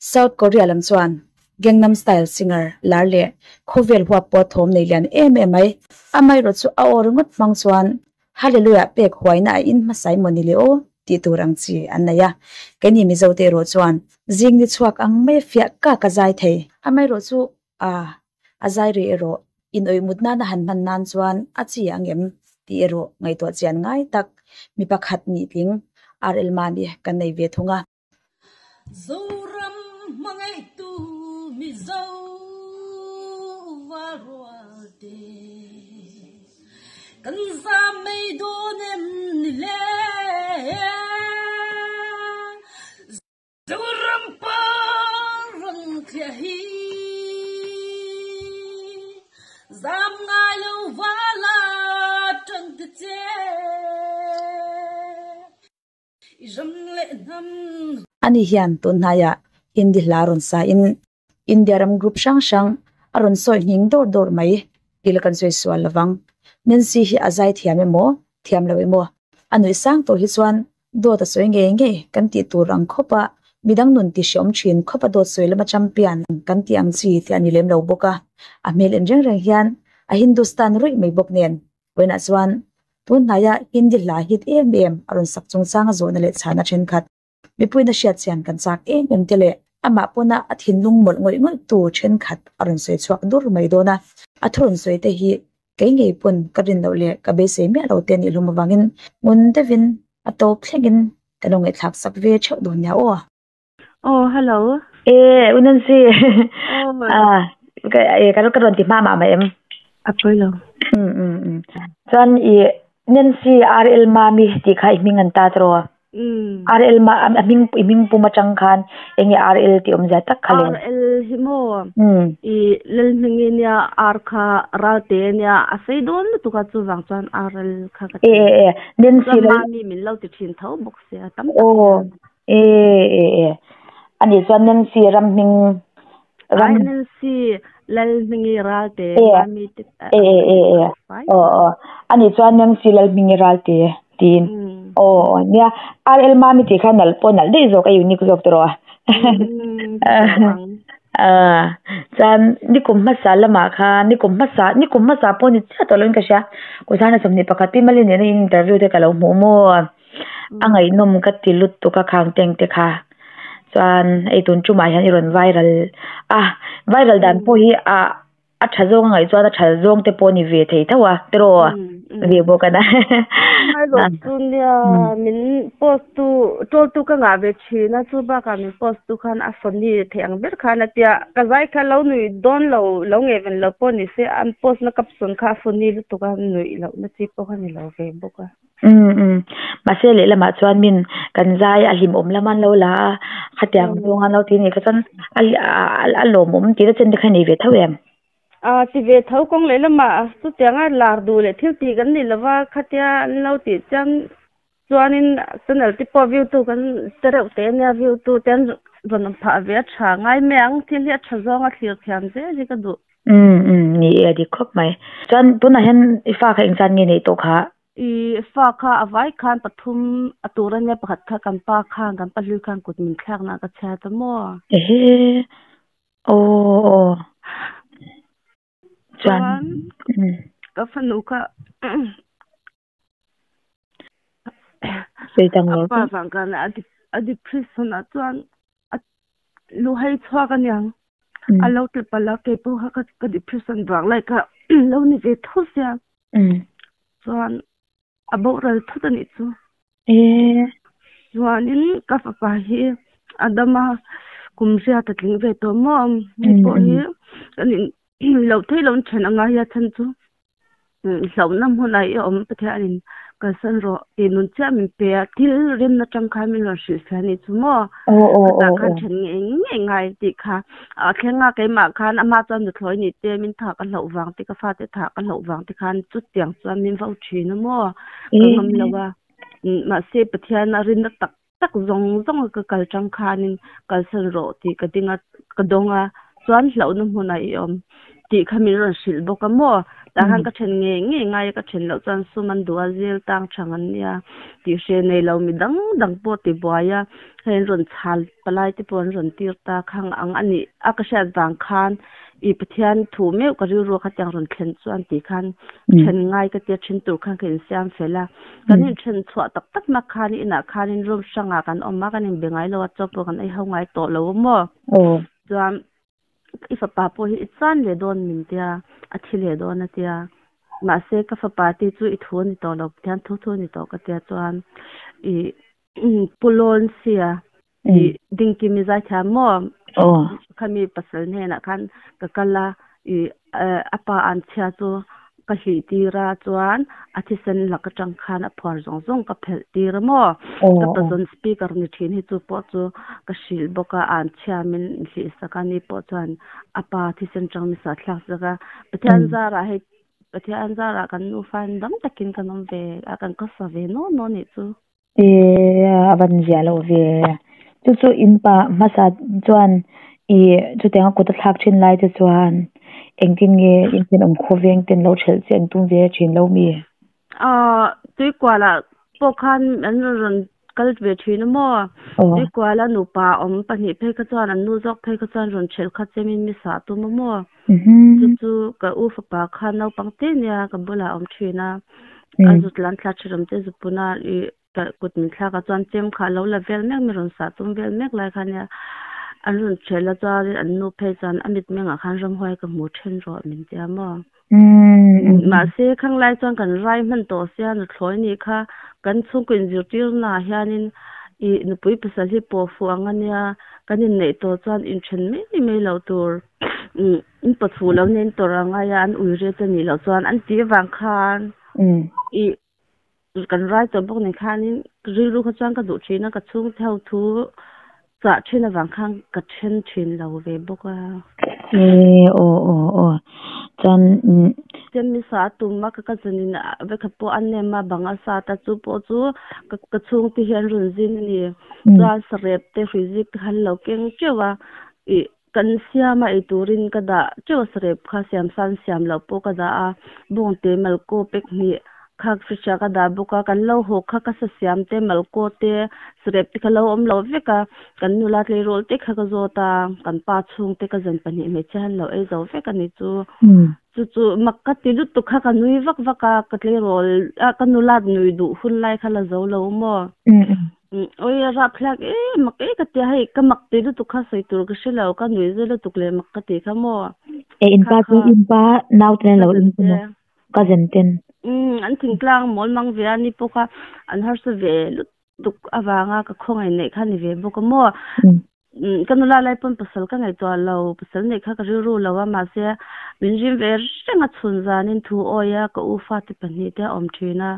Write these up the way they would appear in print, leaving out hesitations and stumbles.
South Korea lam chuan Gangnam Style singer lar leh khawvel huap pawh thawm nei lian em em mai. Amaherawhchu a aw ringawt hmang chuan Hallelujah pek huaina a in hmasa emaw ni le aw tih tur ang chi an nei a. Keini Mizo te erawh chuan zing ni chhuak ang mai a fiah kak a zai thei. Amaherawhchu a a zai rih erawh in awih mut nana han hman nan chuan a chi ang em tih erawh ngaihtuah chian ngai tak mi pakhat nih tling RL Mami kan nei ve thung a. Zoram hmangaihtu Mizo Valrualte kan zam mai dawn em ni le? Zoram par rawn thliah hi zam ngai lo vala tan ti che. I ram leh hnam. Ani hian tun hnaiah Hindi hla rawn sa in India ram group hrang hrang a rawn sawi nghing dawr dawr mai tih la kan sawi sual lovang. Nancy hi a zai thiam emaw thiam lo emaw a nuih sang tawh hi chuan dawt a sawi ngei ngei kan tih tur ang khawp a, midang nun ti hreawm thin khawp a dawt sawi lama champion kan tih ang chi te a ni lem lo bawk a, a hmel en reng reng hian a Hindustan ruih mai bawk nen. Vawiinah chuan tun hnaia Hindi hla hit em em a rawn sak chungchanga zawhna leh chhana thenkhat mipuiin a hriat chian kan chak em em te leh amah pawna a thinlung mawlh ngawih ngawih tu thenkhat a rawn sawi chhuak dur mai dawn a. A thu rawn sawi te hi kei ngei pawn ka rin loh leh ka beisei miah lo te a nih hlum avangin ngun deuhin a tawp thlengin ka lo ngaihthlak sak ve theuh dawn nia aw. Oh, hello. E, U Nancy. Oh. Ah, ka e ka ka rawn ti hma mah mah em. A pawi lo. Um um um. Chuan i Nancy RL Mami tih kha i hming an ta tiraw? Um. RL ma a hming i hming pum atang khan enge RL tih awmzia tak kha le? RL hi maw? Um. I Lalhmingi nia R kha Ralte nia a sei dawn lutuk a chuvang chuan RL kha ka ti. E e e Nancy Chuan Mami min lo ti thin tho bawk sia tam tak hian. E e e ani chuan Nancy ram hming ram Ai Nancy Lal hmingi Ralte Mami te e e e e aw aw ani chuan Nancy Lal hmingi Ralte tiin aw aw nia RL Mami tih kha nalh pawh nalh daih zawk a unique zawk tawh rawh a chuan nikum hmasa lamah khan nikum hmasa nikum hmasa pawh ni chiah tawh lovin ka hria kum sangha 21 pi Malin nena in interview te ka lo hmuh maw. A ngaihnawm ka ti lutuk a khang teng te kha chuan hei tun tumah hian i rawn viral a viral dan pawh hi a a tha zawng a ngaih chuan a tha zawng te pawh a ni ve thei tho a tiraw ve bawk a na. Chu nia min post tu troll tu ka ngah ve thin a chu bakah min post tu khan a funny thei ang ber khan a tia ka zai kha lo nuih dawn lo lo ngei ven lo pawh ni se an post na caption kha a funny lutuk a nuih loh na chi pawh kha ni lo ve bawk a. Umm umm mahse lehlamah chuan min kan zai a hlimawm lam an lo la a khatiang zawng an lo ti anih kha chuan a a lawmawm tih na chen te kha i nei ve tho em? A ti ve tho kawng lehlamah chutianga lar duh leh thil tih kan ni lova khatia an lo tih chiam chuanin channel te pawh view tu kan te reuh teh ania view tu te an rawn awm phah ve a tha ngai mai ang thil hi a tha zawng a thlir thiam zel hi ka duh. Umm umm ni e a dik khawp mai. Chuan tunah hian i fa kha engzat nge neih tawh kha? I fa kha a vai khan pathum a tur ania pakhat kha kan pa khan kan pa hlui khan kut min thlak na ka chhiat a maw? Ehe aw aw chuan ka fanu kha Sawi a pa vang khan a depression ah chuan a luhai chhuak aniang a lo ti palh a keipawh kha ka depression vang lai kha lo ni ve tho sia chuan a boral thut anih chu chuanin ka fapa hi a dam a kum riat a tling ve tawh maw hei pawh hi kan in loh theih loh then a ngai a chhan chu. Hlauhna hmunah i awm Pathianin kalsan rawh tih nun chiah min pe a, thil rinna tang khan min rawn hrilh fiah anih chu maw? Ka tah khan then ngei ngei ngai tih kha a thleng a, keimah khan amah chuan nuthlawi nih te min thah ka hlauh vang te ka fate thah ka hlauh vang te khan chutiang chuan min vo thin a maw? Ka ngam lo a, mahse Pathian a rinna tak tak zawng zawng a ka kal tang khanin kalsan rawh tih ka ding a ka dawng a chuan hlauhna hmunah i awm tih kha min rawn hrilh bawk a maw? Tah khan ka then ngei ngei ngai a, ka then loh chuan sum an duh a, zel tang thang an nia tih hre nei lo mi dang dang pawh ti buai a, hei an rawn chhal palai te pawh an rawn tir ta khang ang a nih a ka hriat vang khan i Pathian thu meuh ka rilru a khatiang rawn thlen chuan tih khan then ngai ka tia then tur khan ka insiam fel a, kan inthen chhuah tak tak mak khan inah khanin room hrangah kan awm a, kan inbe ngai lo a, chaw pawh kan ei ho ngai tawh lo a maw? Chuan i fapa pawh hi i chan leh dawn min tia, a thi leh dawn a tia. Mahse ka fapa tih chu i thu a ni tawh lo, Pathian thu thu a ni tawh ka tia chuan i Pu Lawn sia i Dingkimi zaithiam maw? Khami pasal hnenah khan ka kal a, i a pa an chhia chu ka hlih tir a chuan a thisen lak atang khan a phuar zawng zawng ka phelh tir a maw? Ka pazawn speaker ni thin hi chu pawh chu ka hrilh bawk a, an chhia min hlih sak a ni pawh chuan a pa thisen tang mi sah thlak sak a, Pathian zarah hei Pathian zarah kan nufa in dam takin kan awm ve a kan khawsa ve naw naw nih chu. E a van zia lo ve. Chu chu in pa hmasa chuan i chutianga kut a thlak thin lai te chuan engtin nge in thenawm khawveng ten lo thelh che an tum ve thin lo mi? Aw tuikualah pawh khan an rawn kal ve thin a maw? Tuikuala nupa awm pahnih phei kha chuan an nu zawk phei kha chuan rawn thelh kha chemin mi sah tum a maw? Chu chu ka u fapa khan naupang te nia ka bulah a awm thin a, a zut lan thla thin te zupuna i ka kut min thlak ah chuan chem kha a lo la vel mek mi rawn sah tum vel mek lai kha nia an rawn ṭhelh a chuan an nu phei chuan a mitmeng ah khan ramhuai ka hmu ṭhen rawh min tia maw. Mahse khang lai chuan kan rai hman tawh sia nuthlawi nih kha kan chhungkaw inzirtir naah hianin i nupui pasal hi pawh fuh ang a nia kan inneih tawh chuan inṭhen mai mai loh tur in pawchhuh loh nen tawrh a ngai a an ui ret a nih loh chuan an tih avang khan i kan rai tawh bawk nen khanin rilru kha chuan ka duh thin a ka chhungte ho thu chah thin avang khan ka then thin lo ve bawk a. E aw aw aw chuan Chuan mi sa a tum a ka cousin in vekhat pawh a nem a bang a sat a chu pawh chu ka chhungte hi an rawn zin a ni chuan sarep te hrui zik te kha an lo keng teuh a ih Kan siam a ei turin ka dah teuh a sarep kha siam san siam loh pawh ka dah a, bawngte malkaw pek hnih kha fridge ah ka dah bawk a, kan lo haw kha ka sa siam te malkaw te sarep te kha lo awm lo vek a, kan nula tleirawl te kha ka zawt a, kan pa chhungte ka zan pahnih hmeichhia han lo ei zo vek a ni chu. Chu chu mak ka ti lutuk kha ka nui vak vak a, ka tleirawl a ka nula nui duh hun lai kha la zo lo maw? Oi a rapthlak em mak e ka tia hei ka mak ti lutuk kha sawi tur ka hre lo ka nui zui lutuk leh mak ka ti kha maw E in pa chu in pa nau ten lo in chu maw cousin ten Um an thingtlang mawl mang ve a ni pawh kha an harsa ve lutuk avanga ka khawngaih neih kha ni ve bawk a maw Ka nula lai pawn pasal ka ngaihtuah lo, pasal neih kha ka rilru lo a, mahse min rim ve reng a chhun zanin thu awi a, ka u fate pahnih te a awm thin a,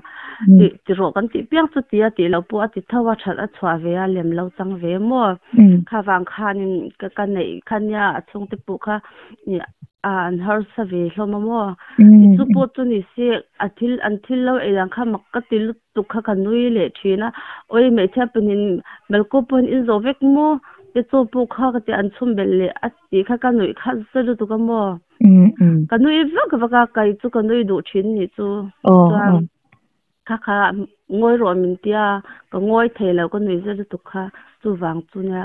tih ti rawh kan tih piang chu ti a tih loh pawh a ti tho a, that a chhuah ve a, lem lo chang ve maw? Kha vang khanin ka ka neih kha nia a chhungte pawh kha an harsa ve hlawm a maw? Chu pawh chu ni se a thil an thil lo ei ang kha mak ka ti lut tuk kha ka nui leh thin a, awi hmeichhia pahnih Melko pawhin in zawh vek maw te chaw pawh kha ka ti an chhum belh leh a tih kha ka nuih khat zet lutuk a maw ka nui vak vak a kai chu ka nui duh thin nih chu chuan kha kha ngawi rawh min tia ka ngawi thei lo ka nui zet lutuk kha chuvang chu nia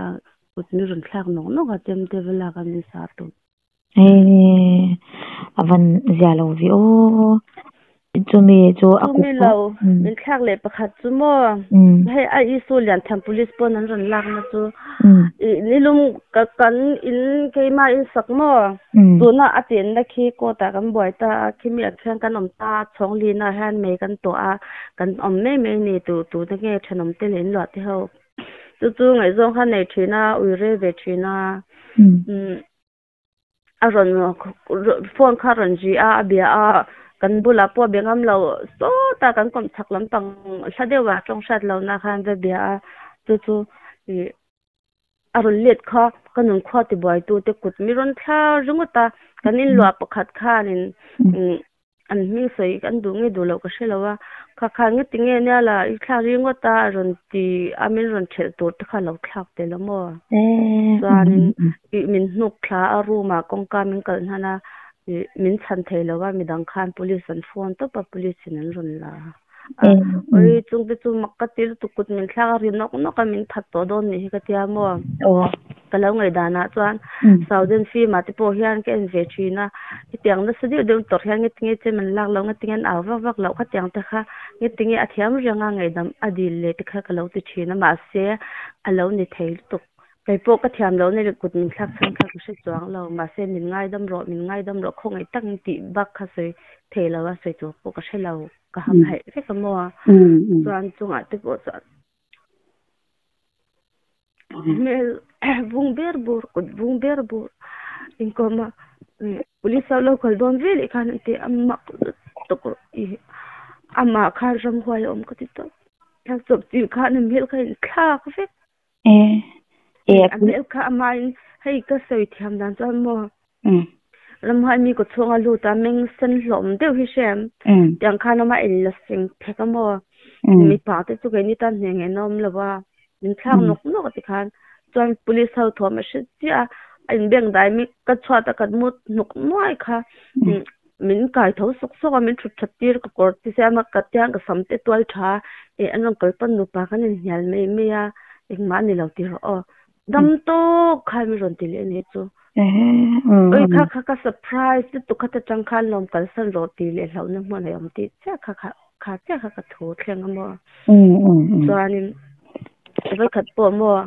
kut mi rawn thlak nawk nawk a chem te va lak a min sa tawp. Eee a van zia lo ve aw chumi chu a kut chumi lo min thlak leh pakhat chu maw hei a isu lian tham police pawn an rawn lak na chu nilum ka kan in keima in sak maw tuna a chenna khi court ah kan buai ta a khimi ah khian kan awm ta a chhawng lin ah hian mei kan tawh a kan awm mai mai ni tu tu te nge thenawm te leh in luah te ho chu chu ngaihzawng kha nei thin a ui rei ve thin a A rawn phone kha a rawn ri a, a bia a, kan bulah pawh a be ngam lo sawt a, kan kawm chhak lampang hla deuh ah tawng hriat lo na khan va bia a, chu chu ih a rawn let kha ka nunkhua tibuai tu te kut mi rawn thla ringawt a, kan inluah pakhat khanin An hming sawi an duh nge duh loh ka hre lo a, kha kha nge ti nge nia la i thlak ringawt a a rawn ti a min rawn thelh tur te kha a lo thlak tel a maw? Chuanin ih min hnuk thla a room ah kawngka min kalh hnan a Min chhan thei lo a, midang khan police an phone tawp a, police in an rawn la a. Oi chung te chu mak ka ti lutuk kut min thlak a ri nawk nawk a, min that tawh dawn nih hi ka tia maw. Ka lo ngaihdan ah chuan Southern film ah te pawh hian ka en ve thin a, hetiang nasa deuh deuh tawrh hian ngetinge chem an lak loh, ngetinge an au vak vak loh khatiang te kha ngetinge a thiam reng a ngaihdam a dil leh te kha ka lo ti thin a, mahse a lo ni thei lutuk. Kei pawh ka thiam loh na leh kut min thlak chhan kha ka hre chuang lo, mahse min ngaidam rawh, min ngaidam rawh khawngaih tak in tih bak kha sawi thei lo a, sawi tur pawh ka hre lo, ka ham haih vek a maw? Chuan chungah te pawh chuan hmel vung ber bur, kut vung ber bur inkawm a, police ho lo kal dawn ve leh khan an ti a, mak lutuk amah khan ramhuai a awm ka ti tawp, chawpchilh khan a hmel kha a inthlak vek. A hmel kha amahin hei ka sawi thiam dan chuan maw ramhuai mi kaw chhunga lut a meng sen hlawm deuh hi hre em tiang khan ama in la seng phek a maw mipa te chu keini tan hne ngei na awm lo a min thlak nawk nawk a tikhan chuan police ho thawm a hre chiah a a inbeng dai mi ka chhuat a kan mut hnuk nuai kha min kai tho sawk sawk a min thut that tir ka kawr te siam a ka tiang ka sam te tual tha eh an rawn kal pawn nupa kan inhnial mai mai a engmah a ni lo tih rawh aw dam tawk khan min rawn ti leh a nih chu oi kha kha ka surprise lutuk kha ta tang khan lawm kalsan rawh tih leh hlauhna hmun a awm tih chiah kha kha kha chiah kha ka thu thleng a maw chuanin vawikhat pawh maw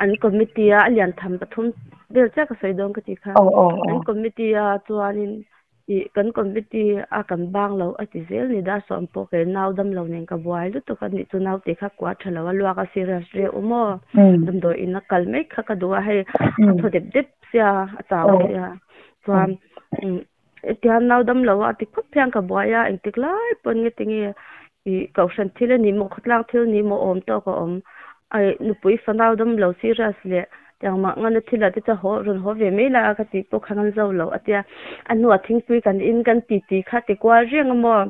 an committee a a lian tham pathum vel chiah ka sawi dawn ka tih kha an committee a chuanin ih kan committee a kan bang lo a ti zel ni dar sawm pawh kei nau dam lo nen ka buai lutuk a nih chu nau tih kha kuah tha lo a luak a serious reuh u maw damdawi in a kal mai kha ka duh a hei a thaw dep dep sia a chau sia chuan Hetiang nau dam lo a ti khawp hian ka buai a, engtik lai pawn nge tinge ih kohhran thil a ni maw, khawtlang thil a ni maw awm tawk a awm. Aih nupui fa nau dam lo serious leh tiang mah ngana thil ah te chuan haw rawn haw ve mai la a ka tih pawh kha ngan zo lo a tia. A hnuah thingpui kan in kan ti ti kha ti kual reng a maw.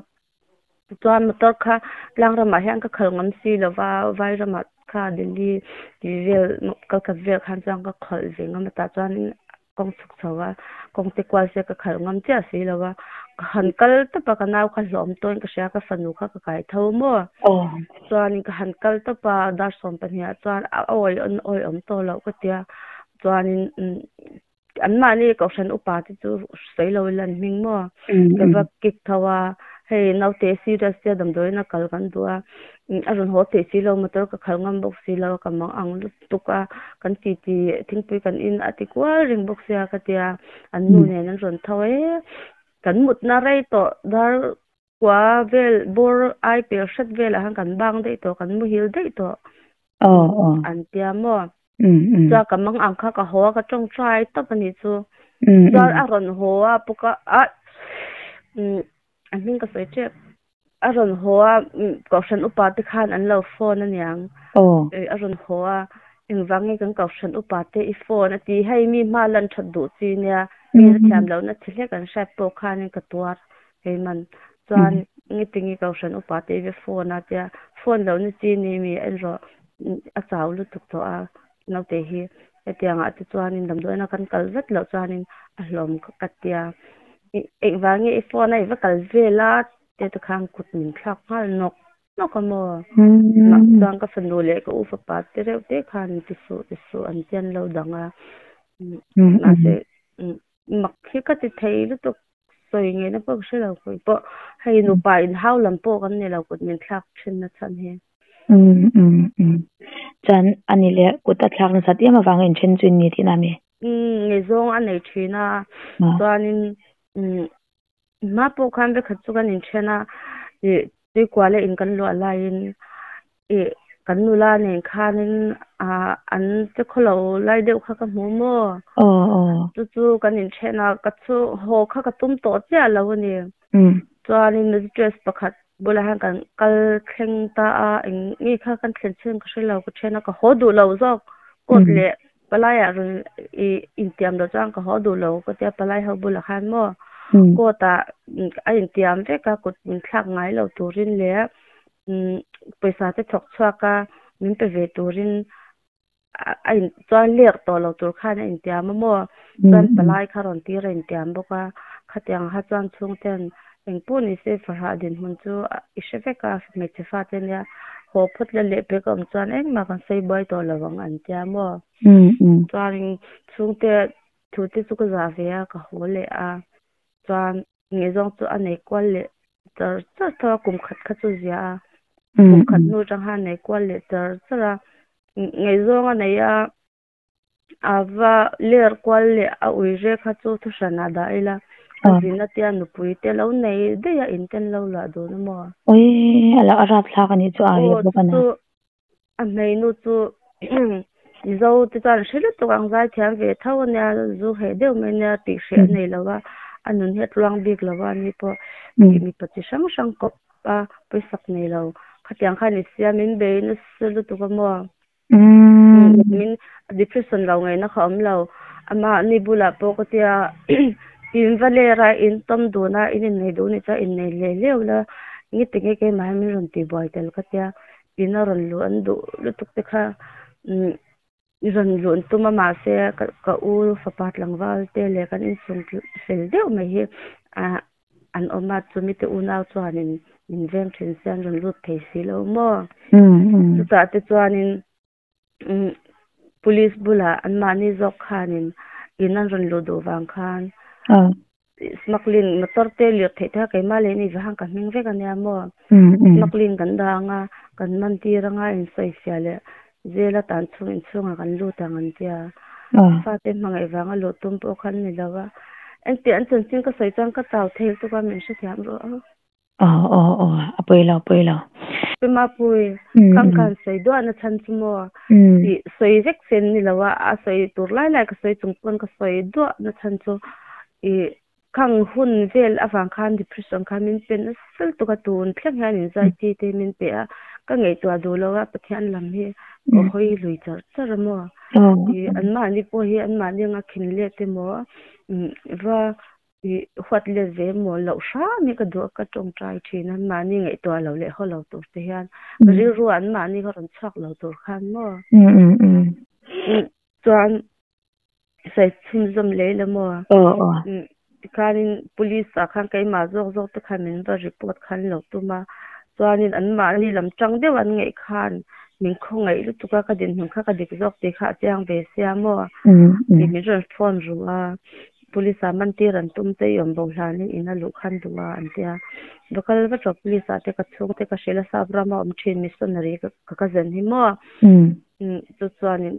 Chuan motor kha tlang ramah hian ka khalh ngam si lo va, vai ramah kha Delhi tih vel Kolkata vel khan chuan ka khalh ve ngam a tah chuanin kawng chhuk chho a, kawng te kual se ka khalh ngam chiah si lo va, ka han kal tawp a ka nau kha hlawm tawhin ka hria ka fanu kha ka kai tho maw chuanin ka han kal tawp a dar 12 ah chuan a awi an awi awm tawh loh ka tia chuanin anmahni kohhran upa te chu sawi lo ila an hming maw ka va kick tho a hei naute serious sia damdawiin a kal kan duh a a rawn haw theih si lo motor ka khalh ngam bawk si lo ka mang ang lutuk a kan ti ti thingpui kan in a ti kual reng bawk sia ka tia an nu nen an rawn tho e kan mutna rei tawh dar kua vel bawr ai pel hret velah khan kan bang daih tawh kan muhil daih tawh an tia maw. Chuan ka mang ang kha ka haw a ka tawngtai tawp a nih chu. Chuan a rawn haw a puk a a a hming ka sawi tep. A rawn haw a kohhran upa te khan an lo phone a niang. A rawn haw a engvang nge kan kohhran upa te i phone a ti hei mi hma lan that duh chi nia mi na thiam lohna thi hlek an hriat pawh khanin ka tuar hei man. Chuan ngetinge kohhran upa te i va phone a tia phone lohna chi ni mi en rawh. A chau lutuk tawh a naute hi hetiang ah te chuanin damdawiin a kan kal vat loh chuanin a hlawm ka tia engvang nge i phone a i va kal vel a te te khan kut min thlak nghal nawk nawk a maw mah chuan ka fanu leh ka u fapa te reuh te khan ti suh ti suh an chian lo dang a mahse mak hi ka ti thei lutuk sawi ngeina pawh ka hre lo pawh hei nupa inhau lam pawh kan nei lo kut min thlak thin na chhan hi. Chuan a ni leh kut a thlak nasat em avangin inthen chu in ni tihna a mi? Ngaihzawng a nei thin a, chuanin hma pawh khan vekhat chu kan inthen a, ih tuikuala in kan luah laiin ih kan nula nen khanin ah an che khawlo lai deuh kha ka hmu maw? Chu chu kan inthen a, ka chu haw kha ka tum tawh chiah lo a ni. Chuanin magistrate pakhat bulah hian kan kal thleng ta a, eng nge kha kan thlen chhin ka hre lo, ka then a, ka haw duh lo zawk. Court leh palaiah rawn ih intiam loh chuan ka haw duh lo ka tia palai ho bulah khan maw court ah a intiam vek a, kut min thlak ngai lo turin leh pawisa te thawk chhuak a min pe ve turin a in chuan lek tawh lo tur khan a intiam a maw chuan palai kha rawn tir a intiam bawk a. Khatiang ha chuan chhungten engpawh ni se fahrah dinhmun chu i hre vek a, hmeichhe fate nia haw phawt la leh pek a awm chuan engmah kan sawi buai tawh lo ang an tia maw? Chuanin chhungte thu te chu ka zah ve a, ka haw leh a, chuan ngaihzawng chu a nei kual leh char char tho a, kum khat kha chu zia a, kum khat hnu atang khan a nei kual leh char char a, ngaihzawng a nei a. A va ler kual leh a ui re kha chu thuhran ah dah ila, a zin atia nupui te lo nei daih a in ten lo luah dun a maw? Ui a lo a rapthlak a nih chu a ve bawk a na. Aw chu chu a hmeinu chu Mizo te chuan hre lutuk ang zai thiam ve tho a nia, zu heh deuh mai nia tih hreh a nei lo a, a nun hi a tluang bik lo a ni pawh mipa chi hrang hrang kawp a pawisak nei lo khatiang khan i siam in bei nasa lutuk a maw? Min depression lo ngaihna kha awm lo. Amah ni bulah pawh ka tia in va ler a, in tawm dun a, in innei duh ni chuan innei hle hle ula, nge tinge keimah hi min rawn tihbuai tel ka tia, in a rawn luh an duh lutuk te kha rawn luh an tum a mahse ka u fapa tlangval te leh kan inchhung fel deuh mai hi an awm a, chumi te unau chuanin min veng thin se an rawn lut thei si lo maw? Chutah te chuanin police bulah anmahni zawk khanin in an rawn luh duh vang khan smuggling motor te lir theih te kha keimah leh ni vang ka hming vek ania maw? Smuggling kan dah anga kan man tir anga insawifiah leh zela tan chhung inchhungah kan lut ang an tia. Fate hmangaih vanga luh tum pawh kha an ni lo a. Engtiah an chanchin ka sawi chuan ka chau thei lutuk a, min hrethiam rawh a. Aw aw aw, a pawi lo, a pawi lo. Pi Mapui, khang khan sawi duah na chhan chu maw? Tih sawi vek sen ni lo a, a sawi tur lai lai ka sawi chung pawn ka sawi duah na chhan chu i Khang hun vel avang khan depression khan min pe nasa lutuk a, tun thleng hian anxiety te min pe a, ka ngaihtuah duh lo a, Pathian lam hi ka hawi lui char char a maw? I anmahni pawh hi anmahni anga khin let emaw va i huat let ve emaw loh hram hi ka duh a, ka tawngtai thin a, anmahni ngaihtuah lo leh haw lo tur te hian ka rilru ah anmahni ka rawn chhuak lo tur khan maw? Chuan Sawi chhunzawm leh ila maw? Aw aw. Tikhanin police ah khan keimah zawk zawk te khan min va report khan lo tum a, chuanin anmahni lam tang deuh an ngaih khan min khawngaih lutuk a, ka dinhmun kha ka dik zawk tih kha a chiang ve sia maw? Tih min rawn phone ru a, police ah man tir an tum che i awm bo hlanin in a luh khan duh a an tia. Va kal va tawh police ah te ka chhungte ka hrilh a, sap rama awm thin missionary ka cousin hi maw? Chu chuanin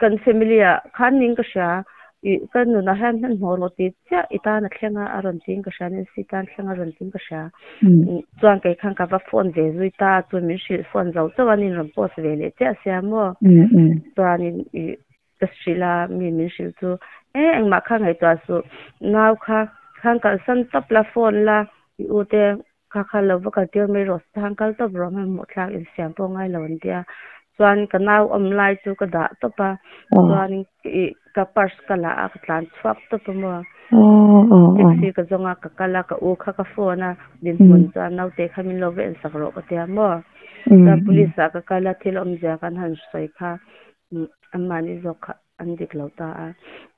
Kan family ah khan ning ka hria, ih ka nunah hian hmanhmawh rawh tih chiah i tan a thleng a, a rawn tiin ka hria, Nancy tan thleng a rawn tiin ka hria. Chuan kei khan ka va phone ve zui ta, chuan min hrilh phone zo chauh a, an inrawn post ve leh chiah sia maw. Chuanin ih ka hrilh a, mi min hrilh chu e engmah kha ngaihtuah suh, nau kha khan kalsan tawp la, phone la, i u te Kha kha lo va kal tir mai rawh se, han kal tawp rawh hmanhmawh thlak insiam pawh ngai lo an tia. Chuan ka nau awm lai chu ka dah tawp a, chuan ih ka purse ka la a, ka tlan chhuak tawp a maw. Taxi ka zawng a, ka kal a, ka u kha ka phone a, dinhmun chuan naute kha min lo va ensak rawh ka tia maw. Chuan police ah ka kal a, thil awmzia kan han sawi kha anmahni zawk kha. An dik lo ta a.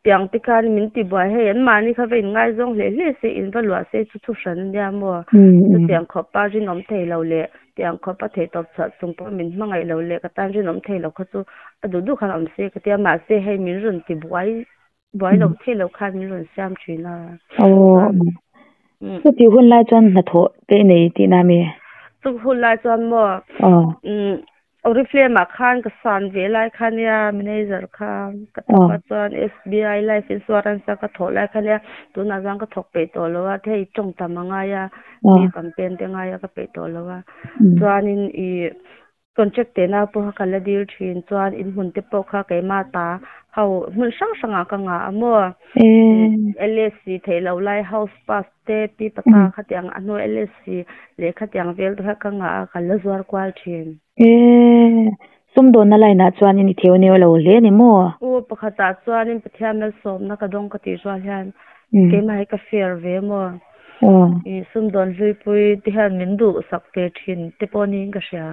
Tiang te khan min ti buai hei an mahni kha va in ngaizawng hle hle se in va luah se chu thu hran a nia maw? Chutiang khawpa rinawm thei lo leh tiang khawpa theihtawp chhuah chung pawh min hmangaih lo leh ka tan rinawm thei lo kha chu a duh duh khan awm se ka tia mahse hei min rawn ti buai buai lo thei lo khan min rawn siam thin a. Chuan Chutih hun lai chuan hnathawh te i nei tihna mi? Chu hun lai chuan maw Oriflame ah khan ka san ve lai kha nia manager kha ka thawk a chuan SBI life insurance a ka thawh lai kha nia tunah chuan ka thawk peih tawh lo a thei tawng tam a ngai a mi campaign te ngai a ka peih tawh lo a chuanin ih contract tehna pawh kha ka la dil thin chuan inhmun te pawh kha keimah ta ho hmun hrang hrangah ka ngah a maw LSC theih loh lai house pass te pi pata khatiang a hnu LSC leh khatiang vel te kha ka ngah a ka la zuar kual thin. Eee, sumdawnna line ah chuanin i theu neu lo hle ni maw? U pakhatah chuanin Pathian malsawmna ka dawng ka tih rual hian keimah hi ka fair ve maw? I sumdawn hluipui te hian min duhsak ve thin te pawh niin ka hria.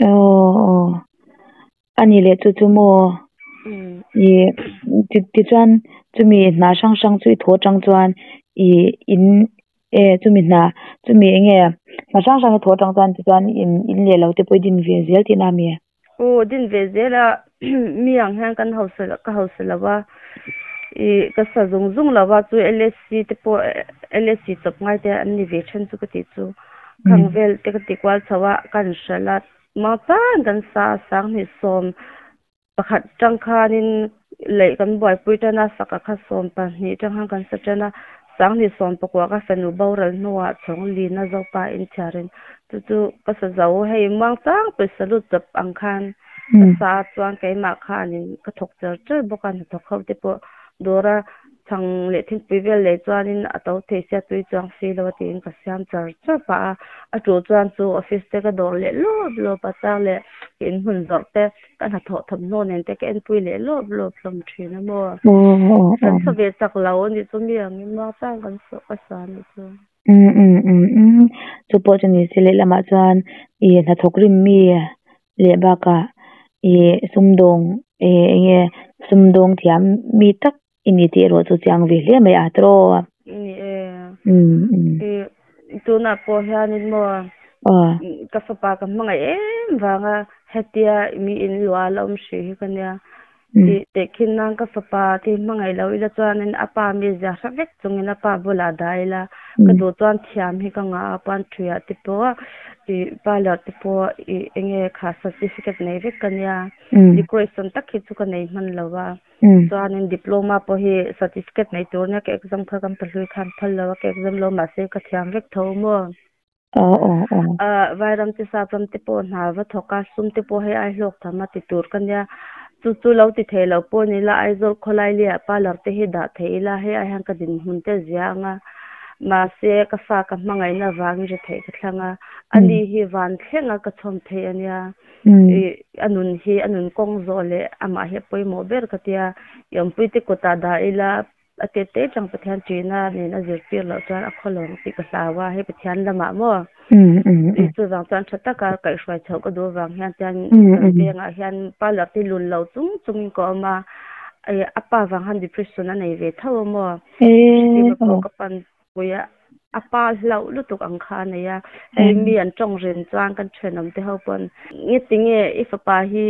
Aw aw, a ni leh chu chu maw? I tichuan. Chumi hna hrang hrang chu i thaw atang chuan i in e chumi hna chumi enge hna hrang hrang i thaw atang chuan tichuan in in leh lo te pawh i din ve zel tihna a mi? Aw din ve zel a mi ang hian kan hausa ka hausa lo a i ka sa zung zung lo a chu LSC te pawh LSC chawp ngai te an ni ve then chu ka tih chu khang vel te ka ti kual chho a kan hralh a mangchang kan sa a sanghnih sawm Pakhat tang khanin leh kan buaipui tan a, saka kha 12 tang khan kan sa tan a, 2019 ka fanu boral hnuah chhawng lina zopa inchhiarin chu chu ka sa zo hei muangchang pawisa lut chawp ang khan ka sa a chuan keimah khanin ka thawk char char bawk a hnathawk ho te pawh dawra Chhang leh thingpui vel leh chuanin a to thei sia tui chuang si lo a tiin ka siam char char pah a, a tul chuan chu office te ka dawr leh lawp lawp a chang leh ka inhmun zawrh te ka hnathawh thawmhnaw nen te ka enpui leh lawp lawp hlawm thin a maw. Kan sa ve chak lo a nih chu mi ang in muang chang kan sawh ka sa a nih chu. Um um um um chu pawh chu ni se lehlamah chuan ih hnathawk rim mi leh bakah ih sumdawng ih enge sumdawng thiam mi tak I ni tih erawh chu chiang ve hle mai a tiraw? Ni e. I tunah pawh hianin maw ka fapa ka hmangaih em vanga hetia mi in luah a la awm hrih hi ka nia. I tehkhin nan ka fapa te hmangaih lo ila chuanin a pa mizia hre vek chungin a pa bulah dah ila ka duh chuan thiam hi ka ngah a puan thuiah te pawh i parlour te pawh i enge kha certificate nei vek ka nia. Decoration tak hi chu ka nei hman lo a. Chuanin diploma pawh hi certificate nei tur nia ka exam kha kan pahlui khan phal lo a ka exam lo mahse ka thiam vek tho maw. Vairam te sapram te pawh hna va thawk a sum te pawh hei ai hlawk tham a ti tur ka nia chu chu lo ti thei lo pawh ni ila Aizawl khawlai liah parlour te hi dah thei ila hei ai hian ka dinhmun te zia ang a mahse ka fa ka hmangaihna avangin ri theih ka thlang a ani hi van thleng a ka chhawm thei a nia. A nun hi a nun kawng zawh leh amah hi a pawimawh ber ka tia, i awmpuite kutah dah ila a tet te chang Pathian ṭihna nen a zirtir loh chuan a khaw lo ang tih ka hlau a, hei Pathian lamah maw chuvang chuan ṭha taka kaihhruai chhoh ka duh avang hian chuan kan vengah hian parlour te lun lo chung chungin ka awm a, a pa vang hian depression a nei ve tho a maw, hriat pawh ka pan Pui a, a pa hlauh lutuk ang kha a nei a, hei mi an tawng rin chuan kan thenawm te ho pawn nge tinge i fapa hi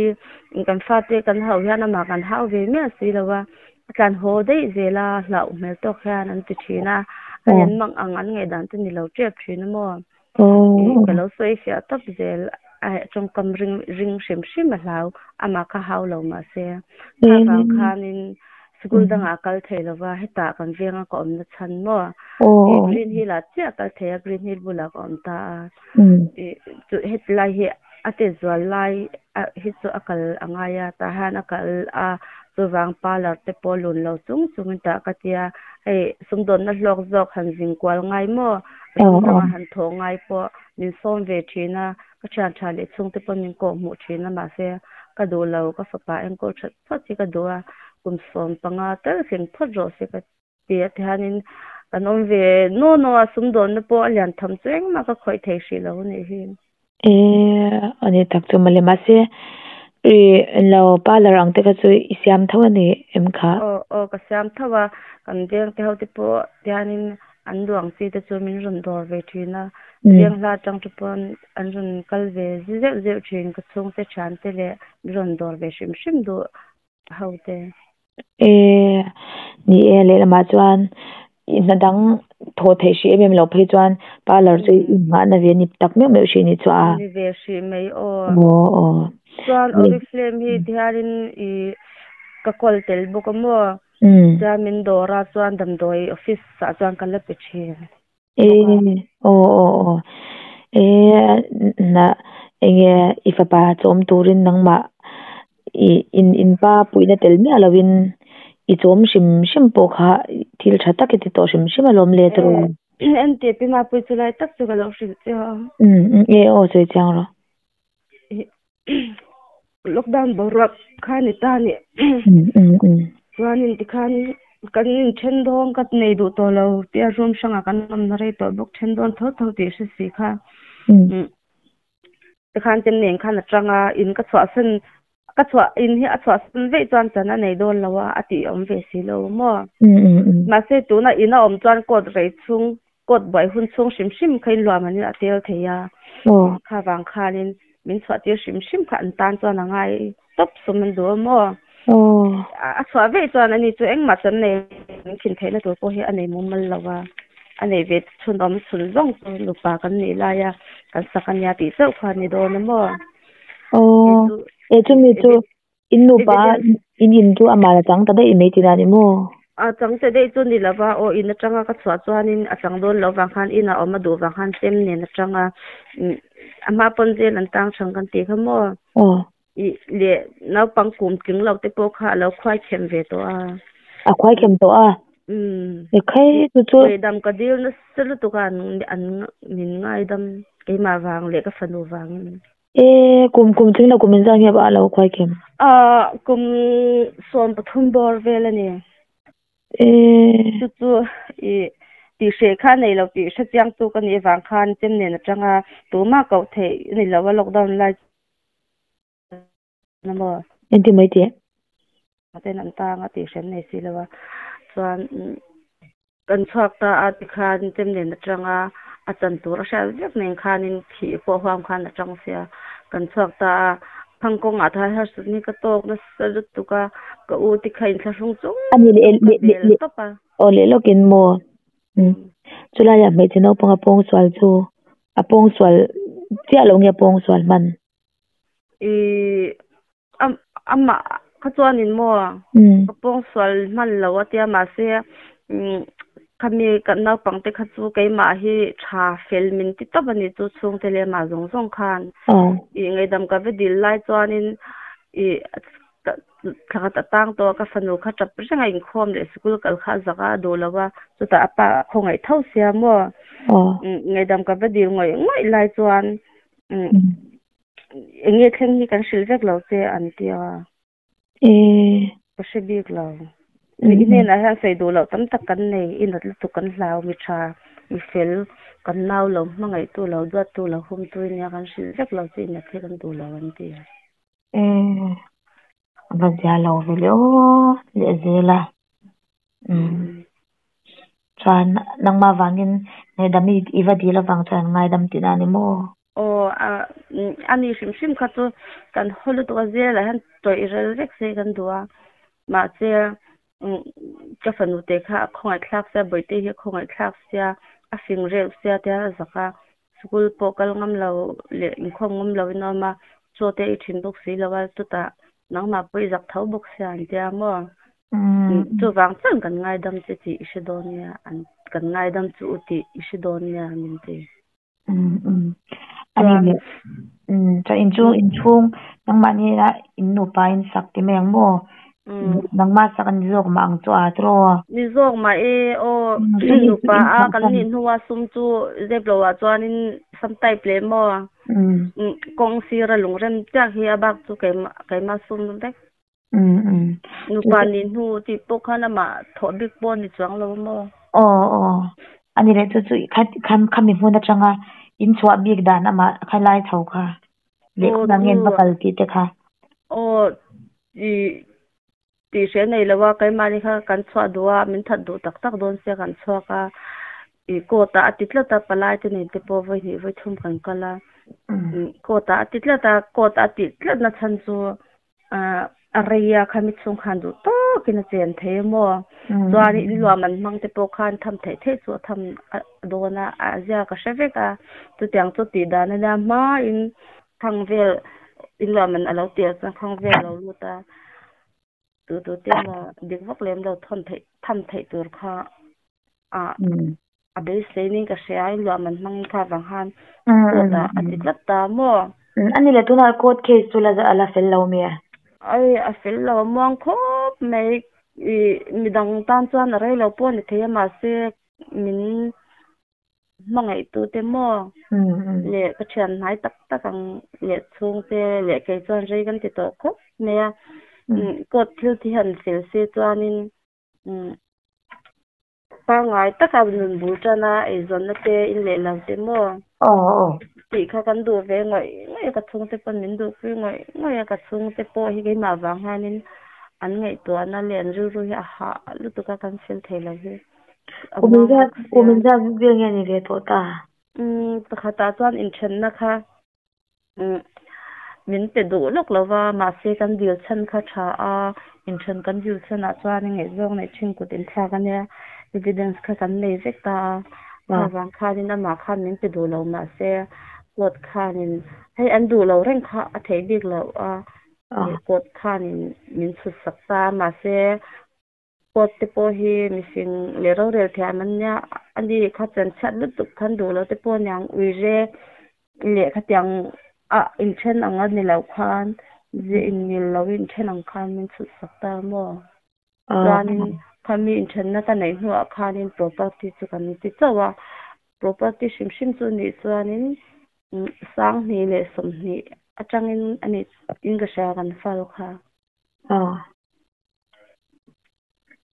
kan fate kan hauh hian amah kan hau ve miah si lo a, a tlan haw daih zel a, hlauh hmel tawk hian an ti thin a, hei an mang ang an ngaihdan te ni lo tep thin a maw? Ka lo sawi fiah tawp zel a tawngkam ring ring hrim hrim a hlau, amah kha hau lo mahse kha vang khanin Sikul dangah a kal thei lova, hetah kan venga ka awmna chhan maw? Ih Green Hill ah chiah a kal thei a, Green Hill bulah ka awm ta a. Ih chu heti lai hi a te zual lai hi chu a kal a ngai a, tah hian a kal a, chuvang parlour te pawh lun lo chung chungin tah ka ti a, hei sumdawnna hlawk zawk han zing kual ngai maw? Ram dangah han thawh ngai pawh min sawm ve thin a, ka thian tha leh chhungte pawh min kawh hmuh thin a, mahse ka duh lo, ka fapa enkawl that phawt hi ka duh a, kum 15 tal thleng phawt rawh se ka ti a tihianin kan awm ve naw naw a, sumdawnna pawh a lian tham chu engmah ka khawih thei hrih lo a nih hi. E a ni tak chu mawle mahse i lo parlour ang te kha chu i siam tho a ni em kha? Aw aw ka siam tho a, kan veng te ho te pawh tihianin an duh ang chi te chu min rawn dawr ve thin a, veng hla atang te pawn an rawn kal ve zeuh zeuh thin, ka chhungte thiante leh min rawn dawr ve hrim hrim duh ho te. E, ni e, lehlamah chuan hna dang thawh theih hrih em em loh phei chuan parlour chu inngahna ve ni tak meuh meuh hrih ni chu a. Ni ve hrih mai aw. Aw aw. Chuan Oriflame hi tihianin i ka kawl tel bawk a maw? Chuan min dawr a chuan damdawi office ah chuan ka la pe thin. E aw aw aw e na enge i fapa chawm turin nangmah i in in pa puihna tel miah lovin i chawm hrim hrim pawh kha thil tha tak i ti tawh hrim hrim alawm le tiraw. Ente pi mapui chu lai tak chu ka lo hrilh che a. E aw sawi chiang rawh. Lockdown boruak kha ni ta ni. Chuanin tikhan kan inthen dawn ka nei duh tawh lo tia room hrangah kan awmna rei tawh bawk then dawn tho tho tih hre si kha. Tikhan chem nen khan a tang a, in ka chhuahsan. Ka chhuah in hi a chhuahsan veih chuan chan a nei dawn lo a, a tih awm ve si lo maw? Mahse tuna in a awm chuan court rei chhung, court buai hun chhung hrim hrim kha in luah manin a tel thei a. Kha vang khanin min chhuah tir hrim hrim kha an tan chuan a ngai tawp sum an duh a maw? A chhuah veih chuan ani chu engmah chan nei min khin theihna tur pawh hi a nei mumal lo a, a nei ve chhun awm chhun zawng chu nupa kan nih laia kan sak a nia tih chauh kha a ni dawn a maw? Aw, e chumi chu in nupa in in chu amah la chang ta daih mai tih dan ni maw? A chang ta daih chu ni lova, aw in atanga ka chhuah chuanin a chang dawn loh vang khan inah awm a duh vang khan chem nen atanga a hma pawn zel an tang thang kan tih kha maw? Aw. I leh naupang kum tling lo te pawh kha a lo khuai khem ve tawh a. A khuai khem tawh a? Umm. E khai chu chu. Ngaidam ka dil nasa lutuk a an min ngaidam keimah vang leh ka fanu vangin. E kum kum tling lo kum in zan nge a lo khuai khem? Ah kum 13 bawr vel a ni. E. Chu chu i tih hreh kha nei lo tih hre chiang tu ka nih vang khan chem nen atanga tumah koh theih a ni lo a lockdown lai na maw? Engtin mai tih? Ten an tang a tih hrem nei si lo a, chuan kan chhuak ta a tikhan chem nen atanga a chan tur a hriat vek nen khanin thih pawh huam khan a tang sia, kan chhuak ta a, phang kawngah thai harsat ni ka tawk nasa lutuk a, ka u tikha inthlahrung chung Ani leh ka leh bel leh tawp a. Aw leh lawkin maw? Chulaiah hmeichhe naupang a pawng sual chu a pawng sual chiah lo nge a pawng sual hman? I amah kha chuanin maw ka pawng sual hman lo a tia mahse khami kan naupang te kha chu keimah hi tha fel min ti tawp a ni chu chhungte leh amah zawng zawng khan i ngaihdam ka va dil lai chuanin i thla khat a tang tawh a ka fanu kha tap reng a inkhawm leh sikul kal kha a zak a a duh lo a chutah a pa a khawngaih tho sia maw ngaihdam ka va dil ngawih ngawih lai chuan Eng nge thleng hi kan hrilh vek lo che an ti a. Ka hre bik lo. I hnenah hian sawi duh loh tam tak kan nei, i nat lutuk kan hlau, mi tha, mi fel, kan nau lo, hmangaihtu lo, duattu lo, humtu i nia kan hrilh vek lo che i nat hi kan duh lo an ti a. A va zia lo ve le aw leh zel a. Chuan nangmah vangin ngaihdam i va dil avang chuan ngaidam tihna a ni maw? Aw a ani hrim hrim kha chu kan haw lutuk a zelah hian tawih rel vek se kan duh a mahse ka fanu te kha a khawngaih thlak sia bawihte hi a khawngaih thlak sia a fing reuh sia te hian a zak a school pawh kal ngam lo leh inkhawm ngam lo in a awm a chaw te a ei thin bawk si lo a chutah nangmah pawh i zak tho bawk sia an tia maw chuvang chuan kan ngaidam che tih i hre dawn nia an kan ngaidam chu u tih i hre dawn nia min ti. Ani leh chuan in chu inchhung nangmah nena in nupa in sak ti mai ang maw? Nangmah sak a ni zawk mah ang chu a tiraw? Ni zawk mah e aw nupa a kan nih hnua sum chu zep lo ah chuanin sam type leh maw? Kawng sira lungrem chiah hi a bak chu keimah keimah sum vek. Nupa nih hnu tih pawh khan amah thawh bik pawh a ni chuang lo maw? Aw aw. A ni leh chu chu khami hmun atanga in chhuah bik dan amah kha lai chho kha leh khawng nge an va kal tih te kha. Aw i tih hre nei lo a keimahni kha kan chhuah duh a min that duh tak tak dawn sia kan chhuak a i court ah a ti tlat a palai te nen te pawh vawi hnih vawi thum kan kal a court ah a ti tlat a court a tih tlat na chhan chu A rei a khami chhung khan duh tawkin a chen thei a maw? Chuan in luam an hmang te pawh khan tham theih theih chu a tham dawn a, a zia ka hre vek a. Chutiang chu tih dan a nia hmain khang vel in luam an a lo tir chuan khang vel a lo lut a, tu tu te emaw dik vak lem lo thawn theih tham theih tur kha a a beisei niin ka hria a, in luah man hmangin kha vang khan court ah a ti tlat ta maw? A ni leh tunah court case chu la a la fel lo mi a? Ai a fel lo a muang khawp mai i midang tan chuan a rei lo pawh a ni thei a mahse min hmangaihtute maw leh ka thian hnai tak tak ang leh chhungte leh kei chuan rei kan ti tawh khawp mai a court thil thi han fel se chuanin. Pangngai taka nun bul tan a, eizawnna te, in leh lo te maw? Aw aw. Tih kha kan duh ve ngawih ngawih a, ka chhungte pawn min duhpui ngawih ngawih a, ka chhungte pawh hi keimah vang hianin an ngaihtuahna leh an rilru hi a hah lutuk a, kan fel thei lo hi a Kum muang engzat bawk kum sia. engzat vel nge ni ve tawh ta? Umm pakhatah chuan inthenna kha umm min pe duh lawk lo va, mahse kan dil chhan kha tha a, inthen kan dil chhanah chuan ngaihzawng neih thin kut inthlak a nia, evidence kha kan nei vek ta a, kha vang khanin amah khan min pe duh lo mahse court khanin hei an duh lo reng kha a theih bik loh a, court khanin min chhut sak ta a, mahse Court te pawh hi mihring leh rorel thiam an nia, a ni kha chanchhiat lutuk khan duh lo te pawh aniang uire leh khatiang a inthen ang a ni loh khan zia inmil lo inthen ang khan min chhut sak ta maw? Chuanin khami inthenna ka neih hnuah khanin property chu kan ti chauh a, property hrim hrim chu nih chuanin sanghnih leh sawmhnih atangin a nih in ka hria kan file kha.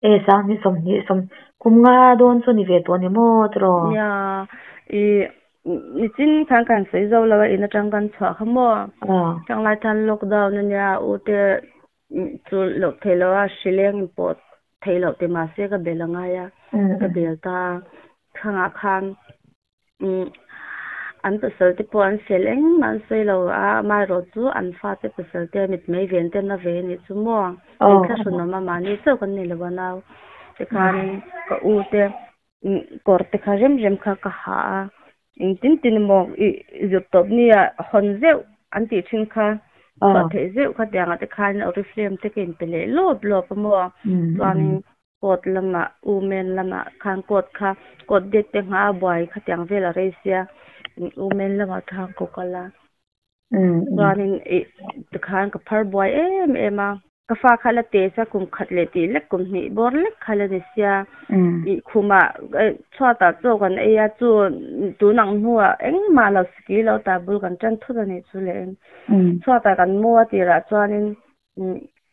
E sanghnih sawmhnih sawm kum nga dawn chu ni ve tawh ni maw tiraw? Nia, i nichin khan kan sawi zo lo a in atang kan chhuah kha maw? Changlai khan lockdown a nia u te chu loh theih loh a hrileng in pawh theih loh ti mahse ka bel a ngai a, ka bel ta a, thangah khan Umm an pasal te pawh an fel engmah an sawi lo a, amaherawh chu an fate pasal te mitmei ven te an la ve a nih chu maw? Inthlahrun awm a mahni chauh kan nei lo a nau tikhanin ka u te kawr te kha rem rem kha ka ha a, engtin tin emaw ih zir tawp nia hawn zeuh an tih thin kha chhuah theih zeuh kha tiangah te khan oriflame te ka inpe leh lawp lawp a maw chuanin Court lamah, women lamah khan court kha court date te nghah a buai khatiang vel a rei sia, women lamah khan ka kal a. Chuanin ih tikhan ka phar buai em em a. Ka fa kha la te sia kum khat leh tih lek kum hnih bawr lek kha la ni sia. Ih khumah chhuatah chaw kan ei a chu tun ang hnuah engmah lo sikir lo ta bul kan tan thut a nih chu leh in. Chhuatah kan mu a tirah chuanin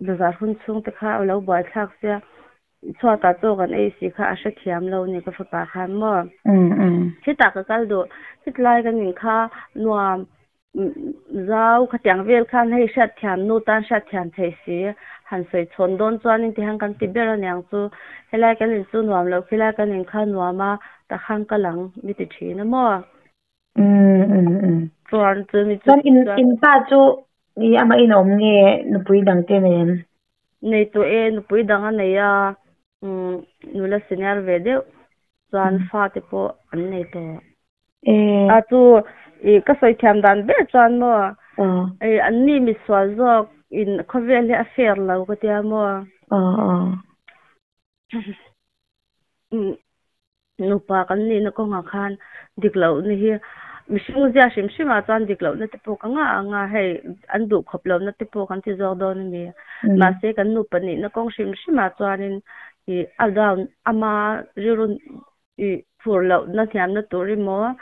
Bazar hun chhung te kha a lo buai thlak sia, chhuatah chaw kan ei si kha a hrethiam lo ni ka fapa khan maw. Hetah ka kal duh, hetlai kan in kha nuam zau khatiang vel khan hei hriatthiam nu tan hriatthiam thei si han sawi chhawn dawn chuanin tihian kan ti ber aniang chu helai kan in chu nuam lo khilai kan in kha nuam a takhan ka lang mi ti thin a maw. Chuan chumi chu Chuan in in pa chu i amah in a awm nge nupui dang te nei em? Nei tawh e, nupui dang a nei a, nula senior ve deuh chuan fa te pawh an nei tawh. A chu i ka sawi thiam dan ber chuan maw i an ni misual zawk in khawvel hi a fair lo ka tia maw. Nupa kan nihna kawngah khan dik lohna hi mihring zia hrim hrimah chuan dik lohna te pawh ka ngah ang a, hei an duh khawp lohna te pawh kan ti zawk dawn a ni. Mahse kan nupa nihna kawng hrim hrimah chuanin ih a down ama rilru ih phur lohna hniamna tur emaw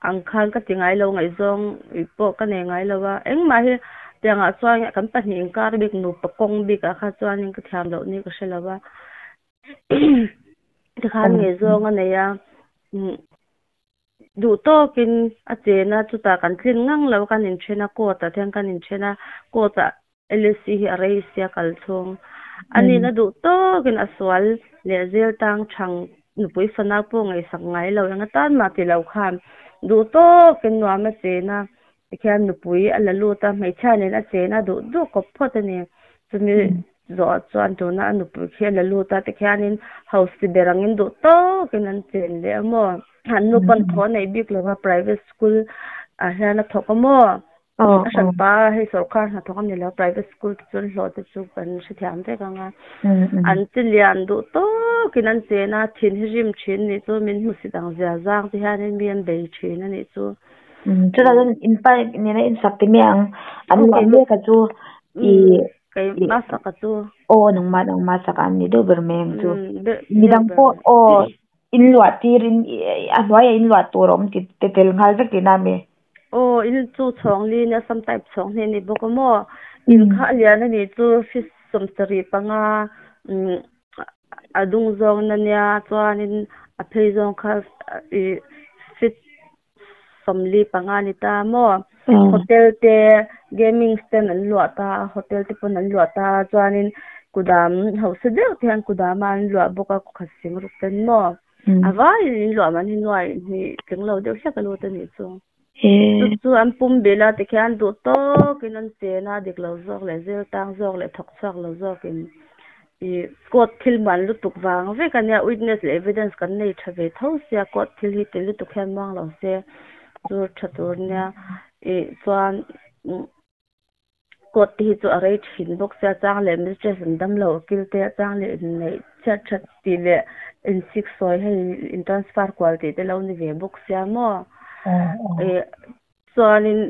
ang khan ka ti ngai lo ngaihzawng ih pawh ka nei ngai lo a, engmah hi tiangah chuan kan pahnih inkar bik nupa kawng bikah kha chuanin ka thiam loh ni ka hre lo va. Tikhan ngei zawng a nei a, duh tawkin a chen a, chutah kan tlin ngang lo kan inthen a, court ah hian kan inthen a, court ah LSC hi a rei sia kal chhung. Ani'n a duh tawkin a sual leh zel tang thang nupui fanau pawh ngaihsak ngai lo eng atan mah ti lo khan duh tawkin nuam a chen a, tikhian nupui a la lut a, hmeichhia nen a chen a duh duh kawp phawt a ni. Chumi Zawh chuan tuna a nupui khi a la lut a, tikhianin house ber angin duh tawkin an chen leh a maw? An nu pawn thaw a neih bik lo va, private school ah hian a thawk a maw? A hranpa hei sorkar hnathawk a ni lo, private school te chuan hlawh te chu kan hrethiam vek ang a. An chi lian duh tawkin an chen a, thin hi rim thin a nih chu, min hmusit ang zia zang te hianin mi an bei thin a nih chu. Chutah chuan in pa nena insak ti mai ang, an luah mek a chu i Keimah sak a chu. Aw nangmah nangmah sak an ni deuh ber mai ang chu. Midang pawh aw in luah tir in a hnuaiah in luah tur a awm ti te tel nghal vek tihna a mi? Aw in chu chhawng li nia some type chhawng hnih a ni bawk a maw? In kha a lian a nih chu feet 75 a dung zawng na nia chuanin A phei zawng kha i feet 45 ni ta maw? Hotel te gaming stand an luah ta a, hotel te pawn an luah ta a, chuanin kudam hausa deuh te hian kudama an luah bawk a, kawkhat sing ruk ten maw? A vaiin in luah man hi nuai hnih tling lo deuh hlek a lut a nih chu. Chu chu an pum bilh a tikhian duh tawkin an chen a, dik lo zawk leh zir tang zawk leh thawk chhuak lo zawkin ih court thil man lutuk vang vek a nia, witness leh evidence kan nei tha ve tho sia court thil hi ti lutuk hian muang lo se chu tha tur nia ih chuan Court te hi chu a rei thin bawk sia, chang leh mistress an dam lo kil te, chang leh inneih chhiat that tih leh insik sawi hei in transfer kual tih te lo ni ve bawk sia maw. Ih chuanin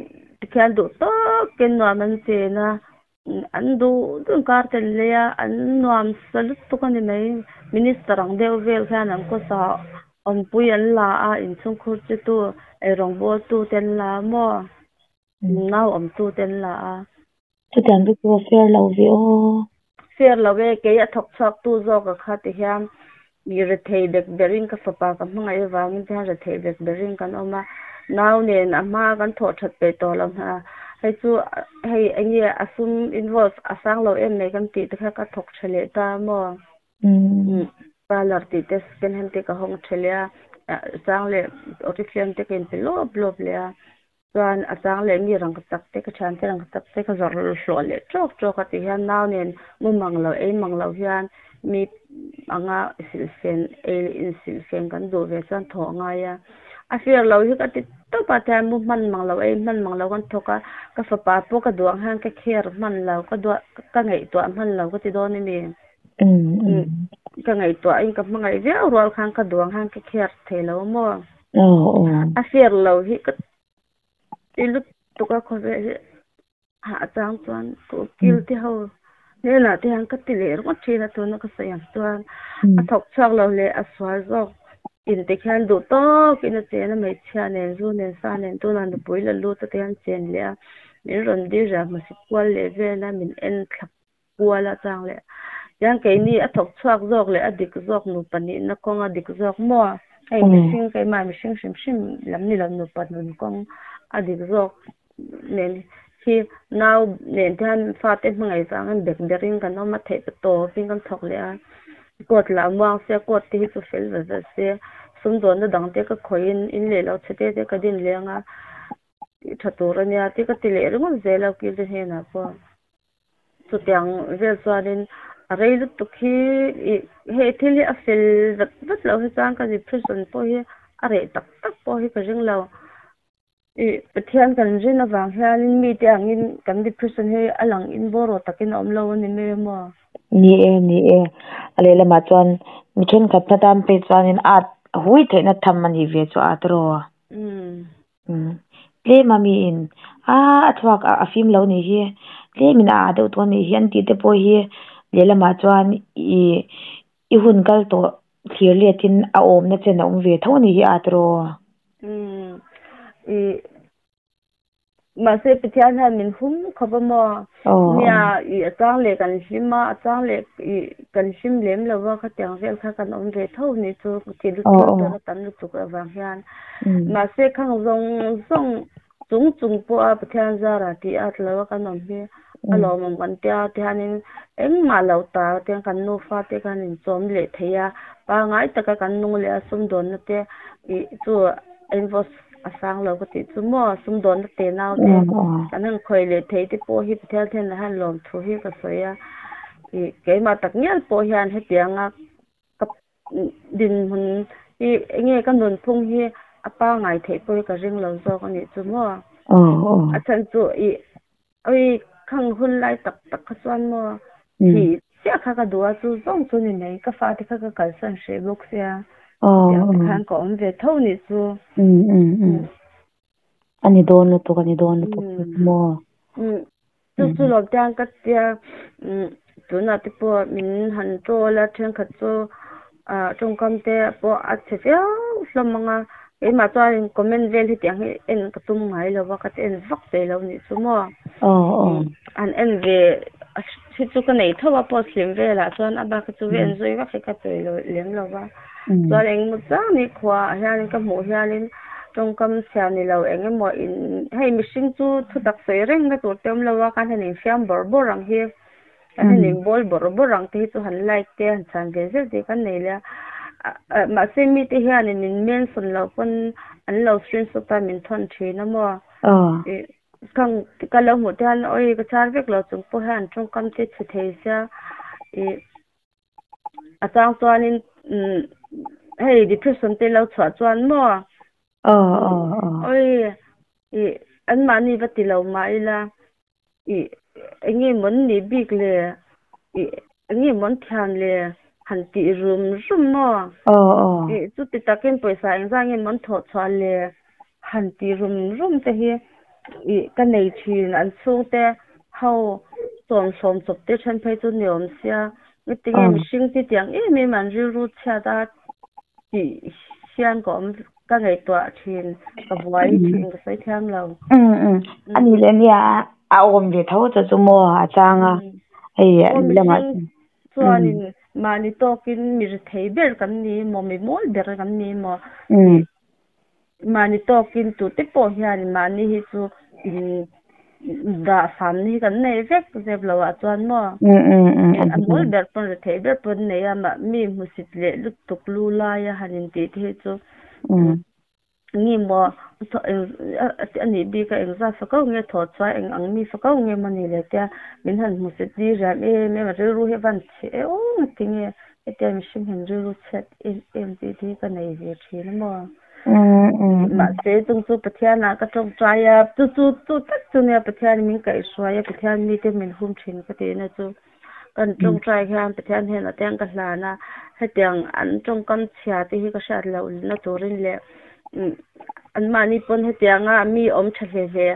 tikhian duh tawkin nuam an chen a, an duh duh inkar tel hle a, an nuam sa lutuk a ni mai. Minister ang deuh vel khian an kawsa awmpui an la a, inchhungkhur che tu eirawngbawl tu te an la a maw. Nau awm tu te an la a. Chutiang te chu a fair lo ve aw. Fair lo e, kei a thawk chhuak tu zawk a kha ti hian mi rethei bek ber in ka fapa ka hmangaih avangin ti hian rethei bek ber in kan awm a, nau nen a hma kan thawh that peih tawh lo hna hei chu hei eng nge a sum involve a sang lo em mai kan tih te kha ka thawk tha leh ta maw. Parlour tih te second hand te ka hawng tha leh a, chang leh oriflame te ka inpe lawp lawp leh a. Chuan a chang leh mi rang chak te ka thiante rang chak te ka zawrh hlawh leh tawk tawk a tih hian nau nen mu mang lo ei mang lo hian mi anga silhfen ei insilhfen kan duh ve chuan thawh a ngai a. A fir lo hi ka ti tawp a tihian mu hman mang lo ei hman mang lo kan thawk a, ka fapa pawh ka duh ang hian ka care hman lo ka duah ka ngaihtuah hman lo ka ti dawn a ni. Ka ngaihtuah in ka hmangaih viau rual khan ka duh ang hian ka care thei lo maw. A fir lo hi ka Ti lutuk a khawvel hi hah chang chuan ka ukil te ho hnenah te hian ka ti leh ringawt thin a tuna ka sawi ang chuan a thawk chhuak lo leh a sual zawk in te khian duh tawkin a chen a hmeichhia nen zu nen sa nen tunah nupui la lut a te hian chen leh a min rawn dir riah hmasa kual leh vel a min en thla kual a chang leh tiang keini a thawk chhuak zawk leh a dik zawk nupa nihna kawng a dik zawk maw hei mihring keimah mihring hrim hrim lam ni lo nupa nun kawng a dik zawk nen hi nau nen te hian fate hmangaih vangin bek berin kan awm a theih ta tawpin kan thawk leh a court lah muang se court te hi chu fel ve ve se sumdawnna dang te ka khawihin in leh lo chhe te te ka din leng a tih tha tur a nia tih ka ti leh ringawt zel a ukil te hnenah pawh. Chutiang vel chuanin a rei lutuk hi ih hei thil hi a fel vat vat loh hi chuan ka depression pawh hi a reh tak tak pawh hi ka ring lo. Ih Pathian kan rin avang hianin mite angin kan depression hi a lang in bawraw takin a awm lo a ni mai emaw? Ni e, ni e. A lehlamah chuan mi thenkhat hna tan phei chuanin at hui theihna tham a nih ve chu a tiraw? Tlem a miin a a thluak a fim lo nih hi, tlemin a ah deuh tawh nih hi an tih te pawh hi lehlamah chuan ih i hun kal tawh thlir letin a awmna chen a awm ve tho nih hi a tiraw? Ih Mahse Pathian hian min hum khawp a maw? Nia, ih a chang leh kan hlim a, a chang leh ih kan hlim lem lo va, khatiang vel kha kan awm ve tho ni chu thil thil tawna tam lutuk avang hian. Mahse khang zawng zawng chung chung pawha Pathian zara tih at lo a kan awm hi a lawmawm kan tia tihianin engmah lo ta te kan nufa te khan inchawm leh thei a, pangngai taka kan nung leh a sumdawnna te ih chu invoice A sang lo ka tih chu maw sumdawnna te nau te kan han khawi leh thei te pawh hi Pathian hian a han lawm thu hi ka sawi a, ih keimah tak ngial pawh hian hetianga ka dinhmun hi enge ka nunphung hi a pangngai theih pawh hi ka ring lo zawk a nih chu maw. A chhan chu ih awi khang hun lai tak tak kha chuan maw thih chiah kha ka duh a chu zawng chu ni mai ka fate kha ka kalsan hreh bawk sia tiang te khan ka awm ve tho nih chu. A ni dawn lutuk a ni dawn lutuk maw. Chu chu lo tiang ka tia tunah te pawh min han troll a thenkhat chu tawngkam te pawh a chhe viau hlawm ang a keimah chuan comment vel hi tiang hi en ka tum ngai lo a ka ti en vak ve lo nih chu maw an en ve. hi chu ka nei tho a post hlim velah chuan a bak hi chu en zui vak hi ka peih lo lem lo va. Chuan engemaw chang ni khuaah hianin ka hmuh hianin tawngkam chhia ni lo engemaw in hei mihring chu thutak sawi reng na tur te awm lo a khan han infiam bawrh bawrh ang hi kan han inbawl bawrh bawrh ang te hi chu han like te han chhan ve zeuh tih kan nei leh a mahse mite hianin min mention loh pawn an lo screenshot a min thawn thin a maw khang ka lo hmuh te hian awi ka chhar vek lo chung pawh hian tawngkam te chhe thei sia ih a chang chuanin umm hei depression te lo chhuah chuan maw awi ih anmahni va ti lo mah ila ih eng nge maw an nih bik le ih eng nge maw an thiam le han tih rum rum maw ih chuti takin pawisa engzah nge maw an thawh chhuah le han tih rum rum te hi ih ka nei thin an chhungte ho sawm sawm chawp te then phei chu ni awm sia ngetinge mihring te tiang em em an rilru chhiat a tih hian ka awm ka ngaihtuah thin ka buai thin ka sawi thiam lo. Um um ani leh nia a awm ve tho che chu maw a chang a hei lamah chuanin mahni tawkin mi ri thei ber kan ni maw mi mawl ber kan ni maw Mahni tawkin tute pawh hian mahni hi chu in dah samna hi kan nei vek zep lo ah chuan maw a mawl ber pawn rethei ber pawn nei a mah mi hmusit leh lutuk lu laia han intih te hi chu nge maw a nih bik a engzat fa kau nge thawh chhuah eng ang mi fa kau nge maw ni le tia min han hmusit ni riam em em a rilru hi a van chhe eo ngati nge Hetia mihring hian rilru chhiat em em tih te hi ka nei ve thin a maw? Mahse chung chu Pathianah ka tawngtai a, chu chu chu tak chu nia Pathianin min kaihhruai a, Pathian mite min hum thin ka tihna chu. Kan tawngtai hian Pathian hnenah te hian ka hlan a, hetiang an tawngkam chhia te hi ka hriat loh na turin leh anmahni pawn hetianga mi awm tha hle hle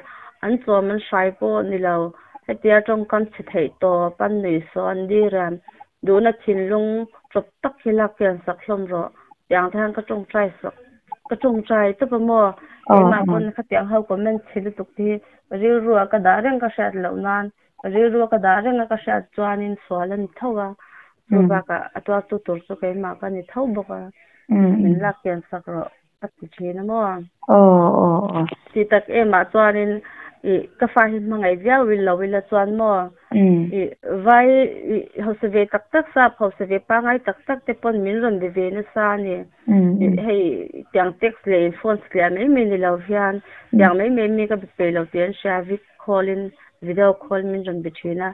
an chawm an hrai pawh ni lo, hetia tawngkam chhe theih tawp an nuihsawh an diriam Duhna thinlung chawp tak hi lak hian sak hlawm rawh. Tiang te hian ka tawngtai sak ka tawngtai tawp a maw? Keimah pawn khatiang ho comment chhe lutuk te hi rilru ah ka dah reng ka hriat loh nan rilru a ka dah reng a ka hriat chuanin sual a ni tho a, chu bakah a tuartu tur chu keimah ka ni tho bawk a, min lak hian sak rawh. Ka ti thin a maw? Ti tak em ah chuanin ih ka fa hi hmangaih viau in lo ila chuan maw ih vai ih hausa ve tak tak sap hausa ve pangai tak tak te pawn min rawn be ve nasa a ni. Ih hei tiang text leh in phone satliah mai mai ni lo hian tiang mai mai mi ka be peih lo tih an hria vid call in video call min rawn be thin a.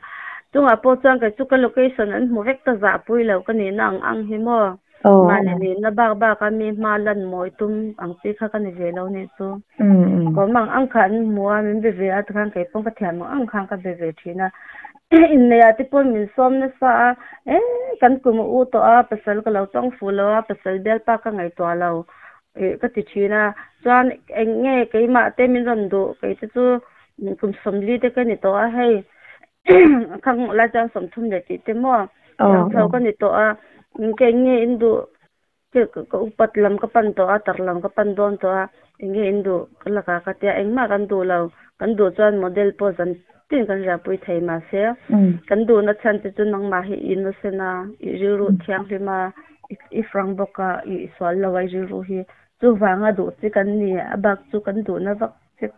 Chungah pawh chuan kei chu ka location an hmu vek ta zahpui lo ka nihna ang ang hi maw. Mahni nihna bak bak a mi hma lan mawi tum ang chi kha ka ni ve lo nih chu. Kawm ang ang kha an hmu a, min be ve a tikhan kei pawh ka thiam ang ang khan ka be ve thin a. Inneih ah te pawh min sawm nasa a, e kan kum a u tawh a, pasal ka lo tawng fuh lo a, pasal bialpa ka ngaihtuah lo ih ka ti thin a. Chuan eng nge keimah te min rawn duh, kei te chu kum sawmli te ka ni tawh a hei. Khang lai chuan 30 leh tih te maw ang chho ka ni tawh a, eng nge in duh ka upat lam ka pan tawh a tar lam ka pan dawn tawh a eng nge in duh ka lakah ka tia engmah kan duh lo kan duh chuan model pawh zan tin kan riahpui thei mahse kan duhna chhan te chu nangmah hi i innocent a i rilru thianghlim a i frank bawk a i sual lo a i rilru hi chuvanga duh chi kan ni a bak chu kan duhna vak Che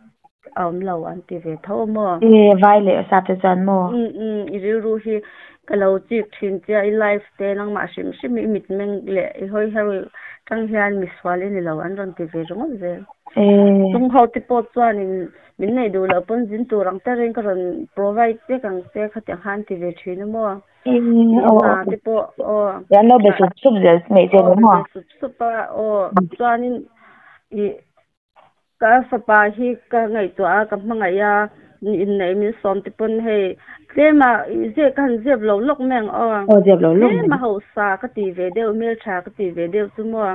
a awm lo an ti ve tho maw? E, vai leh sa te chuan maw? Um um, i rilru hi ka lo chik thin che a, i life te nangmah hrim hrim i mitmeng leh i hawi her tang hian misual i ni lo an rawn ti ve ringawt zel. E. Chung ho te pawh chuanin min neih duh loh pawn zin tur ang tarin ka rawn provide vek ang che khatiang khan ti ve thin a maw? E, aw aw. Hna te pawh aw. An lo be sup sup zel mai che ni maw? Aw, be sup sup a, aw. Chuanin i Ka fapa hi ka ngaihtuah a, ka hmangaih a, inneih min sawm te pawn hei tlem a zep ka han zep lo lawk mai ang aw. Aw zep lo lawk mai. Tlem a hausa ka ti ve deuh, hmeltha ka ti ve deuh chu maw.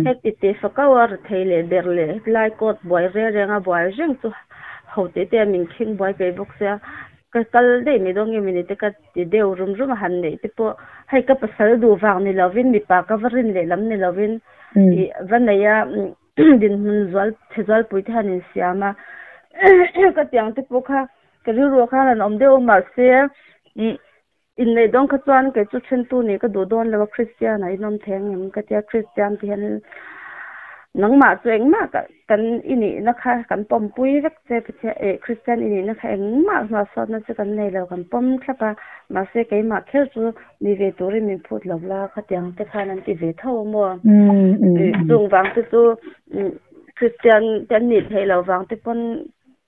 Heti te fakau a rethei leh ber leh hetlai court buai reng reng a buai reng chu ho te te a min khing buai peih bawk sia. Ka kal daih mai dawn nge mawni te ka ti deuh rum rum a han neih te pawh hei ka pasal duh vang ni lovin mipa ka va rin leh lam ni lovin ih va nei a. Dinhmun zual chhe zualpui te han insiam a, ka tiang te pawh kha ka rilru ah khan han awm deuh a mahse Inneih dawn kha chuan kei chu then tu nih ka duh dawn lo a, Christian ah in awm thei ang em ka tia, Christian te hian nangmah chu engmah kan i nihna kha kan pawmpui vek che Pathian eh Christian i nihna kha engmah hnuahsuatna chu kan nei lo kan pawm thlap a, mahse keimah kher chu ni ve turin min phut lo la khatiang te khan an ti ve tho a maw? Chung vang te chu Christian te an nih theih loh vang te pawn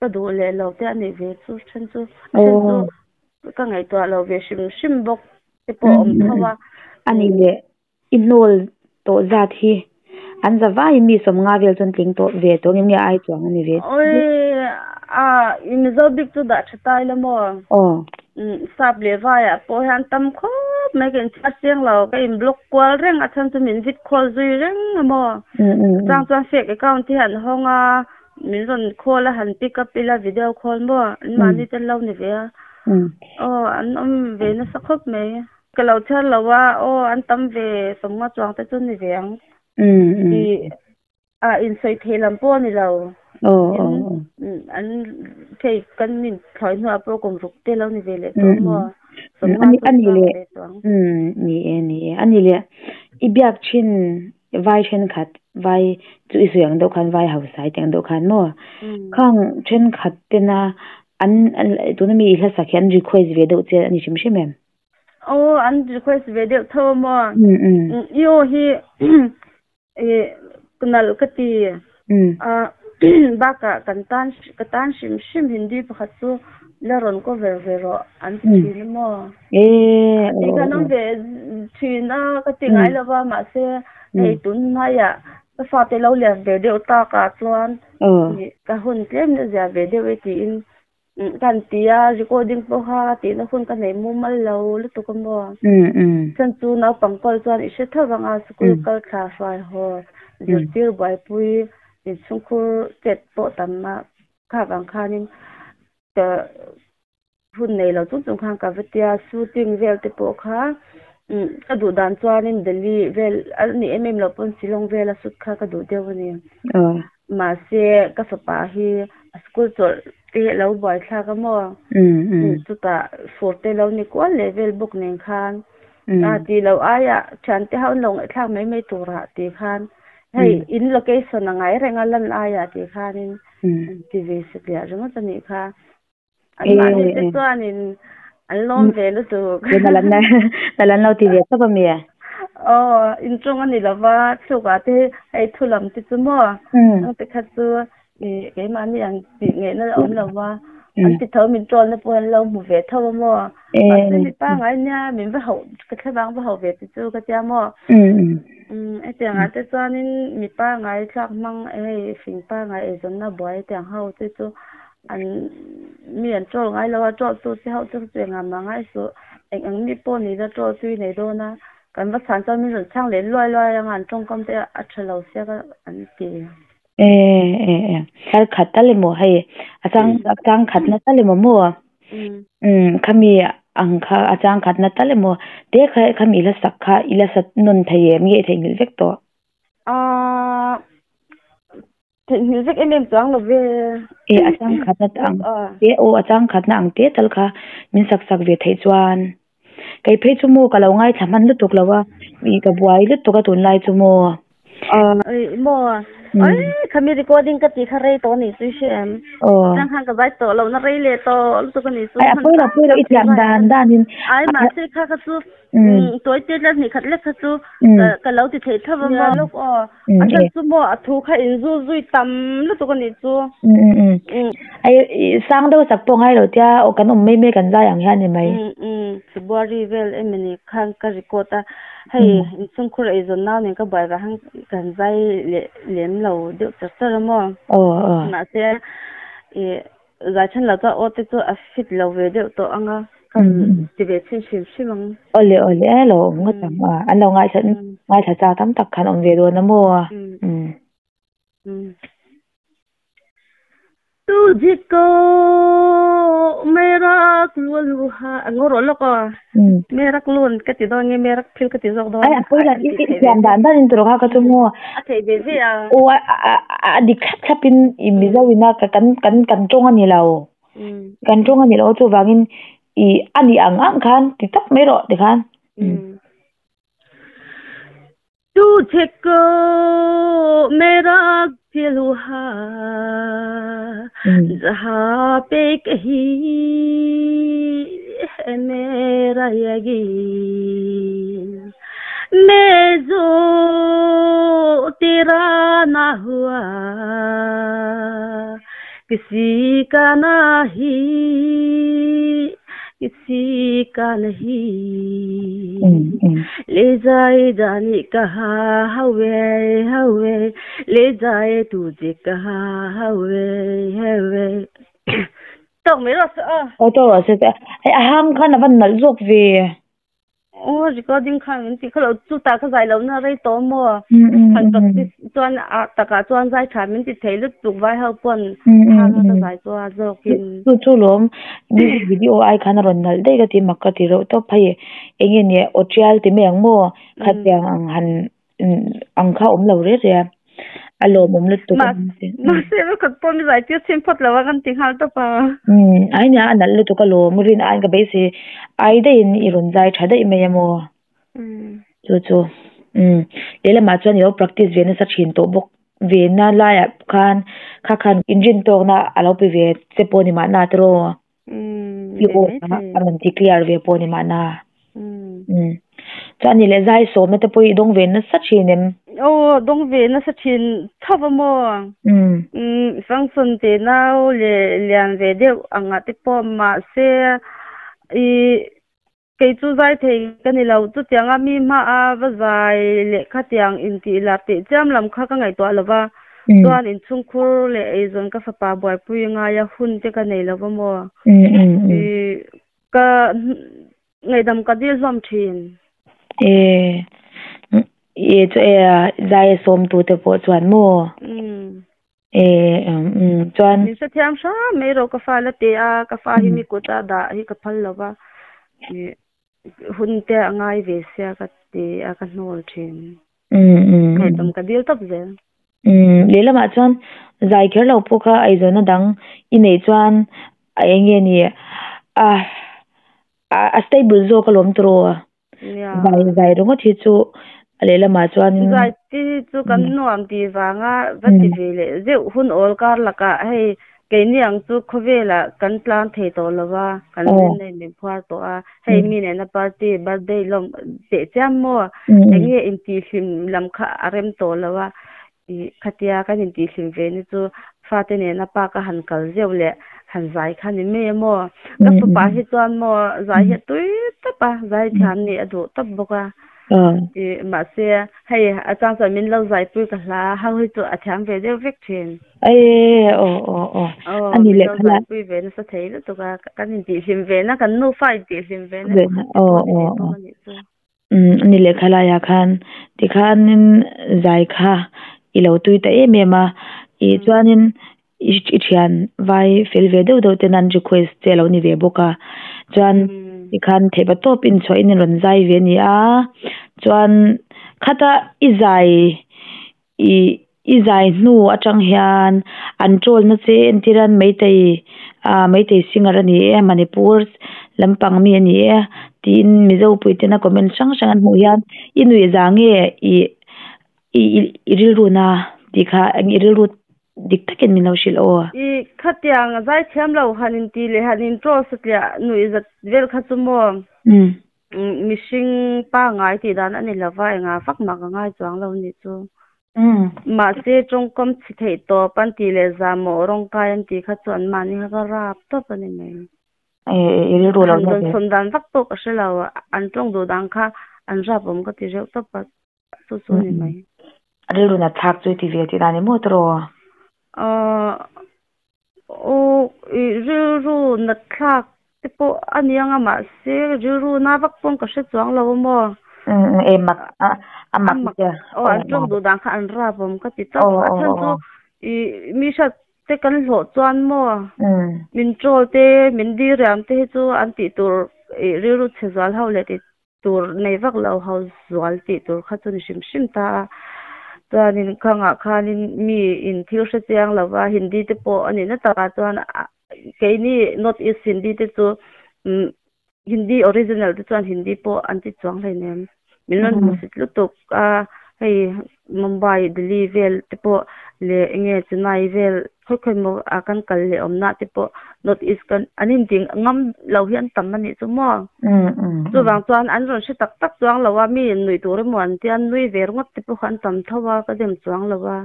ka duh leh lo te a nih ve chu then chu a then chu ka ngaihtuah lo ve hrim hrim bawk te pawh a awm tho a. A nih leh i hnawl tawh zat hi an za vaiin mi sawmnga vel chuan tling tawh ve tawh ngem nge ai chuang a ni ve. Oi a i Mizo bik chu dah tha ta ila maw? Aw. Sap leh vaiah pawh hian tam khawp mai ka inchhiar chiang lo, ka in block kual reng a chhan chu min vit khawl zui reng a maw? Chang chuan fake account hi an hawng a, Min rawn call a han pick up ila video call maw an mahni te lo ni ve a aw an awm ve nasa khawp mai ka lo chhiar lo a aw an tam ve sawmnga chuang te chu ni ve ang tih ah insawi thei lam pawh a ni lo an thei kan min thlawih hnuah pawh kum ruk te lo ni ve leh tawh maw sawmnga chu chuang ve tawh ang. Ni e ni e a ni leh i biak thin Vai thenkhat, vai chu i sawi ang deuh khan vai hausa i tih ang deuh khan maw? Khang thenkhat tena an tuna mi i hlasak hi an request ve deuh che a ni hrim hrim em? Aw, an request ve deuh tho a maw? I aw hi nalh ka ti. Bakah kan tan ka tan hrim hrim Hindi pakhat chu la rawn cover ve rawh an ti thin a maw? Ti khan awm ve thin a ka ti ngai lo va mahse hei tun hmaiah ka fate lo lian ve deuh takah chuan ka hun tlem na zia ve deuh e tiin ka han ti a recording pawh kha tihna hun ka nei mumal lo lutuk a maw? Chhan chu naupang kal chuan i hre tho vang a school kal thla hruai haw zirtir buaipui inchhungkhur chet pawh tam a kha vang khanin ka hun nei lo chung chung khan ka va tia shooting vel te pawh kha ka duh dan chuanin Delhi vel a ni em em loh pawn Shillong vela shoot kha ka duh deuh a ni. Mahse ka fapa hi a school chawlh te hi a lo buaithlak a maw? Chutah fur te lo ni kual leh vel bawk nen khan a tih loh aiah thiante ho an lo ngaihthlak mai mai turah tih khan hei in location a ngai reng a lan aiah tih khanin ti ve satliah ringawt a nih kha. An mahni te chuanin an lawm ve lutuk. Nalan lo ti ve tawp a mi? Aw, inchung a ni lova, thlukah te hei thu lam te chu maw? Ang te kha chu keimahni ang tih ngaihna a awm lova, an ti tho min ṭawlna pawh an lo hmu ve tho a maw? Mahse mi pangngai nia min va hauh, ka thlavang va hauh ve te chu ka tia maw? Hetiang ah te chuanin mi pangngai thlak hmang hei fing pangngai eizawnna buai hetiang ho te chu An mi an troll ngai lo a, troll tu che hauh chu chu engah mah ngai suh. Eng eng mi pawh ni la troll tui nei dawn a, kan va chhan chuan min rawn chhang leh luai luai anga an tawngkam te a tha lo sia ka an ti. E e e thar khat tal emaw hei a chang a chang khat na tal emaw maw um khami ang kha a chang khat na tal emaw te kha khami i la sak kha i la sat nawn thei em nge i theihnghilh vek tawh. Ahh Theihnghilh vek em em chuang lo ve. E a chang khatna ang te aw a chang khatna ang te tal kha min sak sak ve theih chuan kei phei chu maw ka lo ngaithla hman lutuk lo a i ka buai lutuk a tunlai chu maw. Ih maw ai khami recording ka tih kha rei tawh a nih chu i hre em? Chang khan ka zai tawh lohna rei leh tawh lutuk a nih chu. Ai a pawi lo pawi lo i thiam dan dan in. Ai mahse kha kha chu Tawi te tlat hnih khat lek kha chu ka lo ti thei tho a maw. Lawk aw. A chhan chu maw a thu kha in zu zui tam lutuk a nih chu. Ai sang deuh sak pawh ngai lo tia aw kan awm mai mai kan zai ang hian ni mai. February vel emawni khan ka record a hei inchhungkhur eizawn nau nen ka buai vah khan kan zai leh lem lo deuh char char a maw. Mahse ih Zai chhan lo chuan aw te chu a fit lo ve deuh tawh ang a, ka ti ve chhin hrim hrim ang. Awle awle e lo awm ngawt ang a, an lo ngaithla ngaithla chak tam tak khan awm ve dawn a maw? Tujhko merak luan ha a ngaw rawh lawk aw, merak luan ka ti dawn nge merak phil ka ti zawk dawn. Ai a pawi lo, i thiam dan dan in tur kha ka chu maw? A theih ve ve a. Aw a dik thlap thlap in i Mizo ina kan kan kan tawng a ni lo. Kan tawng a ni lo chuvangin I ani ang ang khan ti tak mai rawh ti khan. तुझे को मेरा दिल हुआ जहाँ पे कहीं है मेरा यकीन मैं जो तेरा ना हुआ किसी का नहीं किसी का नहीं ले जाए जाने कहा हवे हवे ले जाए तुझे कहा हवे हवे tawk mai rawh se aw. Aw tawk rawh se te hei a hang khan a va nalh zawk ve. Aw recording khan min tih kha lo chu tah ka zai lohna rei tawh maw han practice chuan a takah chuan zai tha min ti thei lutuk vai ho pawn hang a ka zai chu a zawkin. Chu chu lawm music video ai khan a rawn nalh daih ka ti mak ka ti reuh tawp phei eng nge ni aw tial ti mai ang maw khatiang ang han ang kha awm lo reh reh a a lawmawm lutuk a ni che. Mahse vekhat pawh mi zai tir chhin phawt lo a kan ti nghal tawp a. Umm ai nia a nalh lutuk a lawm rin aiin ka beisei ai daihin i rawn zai tha daih mai a maw chu chu umm lehlamah chuan i lo practice ve nasa thin tawh bawk ve na laiah khan kha khan inrin tawkna a lo pe ve che pawh ni mahna tiraw i aw kha a rawn ti clear ve pawh ni mahna. Umm chuan ni leh zai sawmna te pawh i dawng ve nasa thin em? Aw dawng ve nasa thin tho a maw? Umm function te nau leh lian ve deuh angah te pawh mahse i kei chu zai thei ka ni lo chutianga mi hmaa va zai leh khatiang intih lar teh chiam lam kha ka ngaihtuah lo va chuan inchhungkhur leh eizawn ka fapa buaipui ngaia hun te ka nei lo va maw? I ka Ngaihdam ka dil hlawm thin. E e chu e zai a sawm tu te pawh chuan maw? E um chuan. Min hrethiam hram mai rawh ka fa la teh a, ka fa hi mi kut a dah hi ka phal lo va, hun te a ngai ve sia ka ti a ka hnawl thin. Ngaihdam ka dil tawp zel. Um lehlamah chuan zai kher lo pawh kha eizawnna dang i neih chuan a eng nge ni a a stable zawk alawm tawh a zai zai ringawt hi chu a lehlamah chuanin zai te hi chu kan nuam tih vanga va ti ve leh zeuh hun awl kar lakah hei keini ang chu khawvelah kan tlang thei tawh lo va kan rinna in min phuar tawh a hei mi nena party birthday lawm teh chiam maw eng nge intihhlim lam kha a rem tawh lo a Ih, khatia kan intihhlim ve ni chu fate nena pa ka han kal zeuh leh han zai kha ni mai a maw? Ka fapa hi chuan maw zai hi a tui tawp a, zai thiam nih a duh tawp bawk a. Ih, mahse hei a chang chuan min lo zaipui ka hla ho hi chu a thiam ve deuh vek thin. Ae, aw aw aw. Aw, min lo zaipui ve nasa thei lutuk a, kan intihhlim ve na, kan nufa intihhlim ve na pakhat te pawh ni ve bawk a nih chu. Umm ani lehkha laiah khan tikhanin zai kha i lo tui ta em em a ih chuanin i i thian vai fel ve deuh deuh ten an request che a lo ni ve bawk a chuan tikhan theihpa tawp in chhuah in rawn zai ve a ni a chuan khata i zai ih i zai hnu atang hian an troll na che entir a meitei ah meitei singer a ni e Manipur lampang mi a ni e tiin Mizo pui tena comment hrang hrang an hmuh hian i nuih za nge ih i i rilru na tih kha i rilru dik takin min lo hrilh aw. I khatiang zaithiam lo han inti leh han in troll satliah nuih zat vel kha chu maw? Mihring pangngai tih dan a ni lo va, engah vak mah ka ngai chuang lo nih chu. Mahse, tawngkam chhi theih tawp an tih leh zahmawh rawngkai an tih kha chu anmahni kha ka rap tawp a ni mai. Han dawnsawn dan vak pawh ka hre lo, an tawng duh dan kha an rap awm ka ti reuh tawp a, chu chu a ni mai. Rilru nat thlak chu i ti ve tih dan ni maw tawh? Aw, i rilru nat thlak te pawh a ni ang a, mahse rilru na vak pawn ka hre chuang lo a maw? Umm e mak a a mak che. Aw, an tawng duh dan kha an rap awm ka ti tawp. A chhan chu i mi hriat te kan hlawh chuan maw min troll te min diriam te hi chu an tih tur i rilru chhe zual ho leh tih tur nei vak lo ho zual tih tur kha chu ni hrim hrim ta a. Chuanin khangah khanin mi in thil hre chiang lo va, Hindi te pawh a nihna takah chuan keini North East Hindi te chu. Hindi original te chuan Hindi pawh an ti chuang hleinem. Min rawn hmusit lutuk a, hei Mumbai, Delhi vel te pawh leh enge Chennai vel khawi khawi maw a kan kal leh awm na te pawh North East kan an inti ngam lo hi an tam a nih chu maw. Chuvang chuan an rawn hre tak tak chuang lo a, mi in nuih tur emaw an tia nui ve ringawt te pawh kha an tam tho a, ka dem chuang lo a.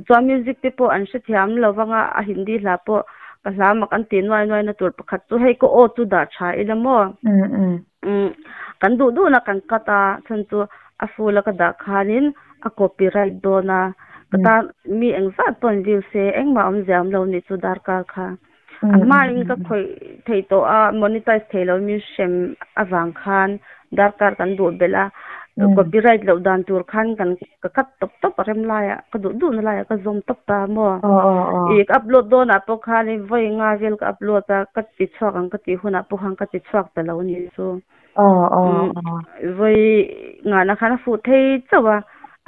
Chuan music te pawh an hrethiam lo vang a, a Hindi hla pawh ka hla mak an ti nuai nuai na tur pakhat chu hei ka aw chu dah tha ila maw. Kan duh duhna kan cut a, chhan chu a full a ka dah khanin a copyright dawn a, ka tan mi engzat pawh an view se engmah awmzia awm lo nih chu darkar kha. A hmain ka khawih thei tawh a, monetize thei lo min hrem avang khan darkar kan duh belh a, copyright loh dan tur khan kan ka cut tawp tawp a rem laiah ka duh duhna laiah ka zawm tawp ta maw. Ih ka upload dawnah pawh khanin vawi nga vel ka upload a, ka ti chhuak ang ka tih hunah pawh khan ka ti chhuak ta lo nih chu. Vawi ngahna khan a fuh thei chauh a,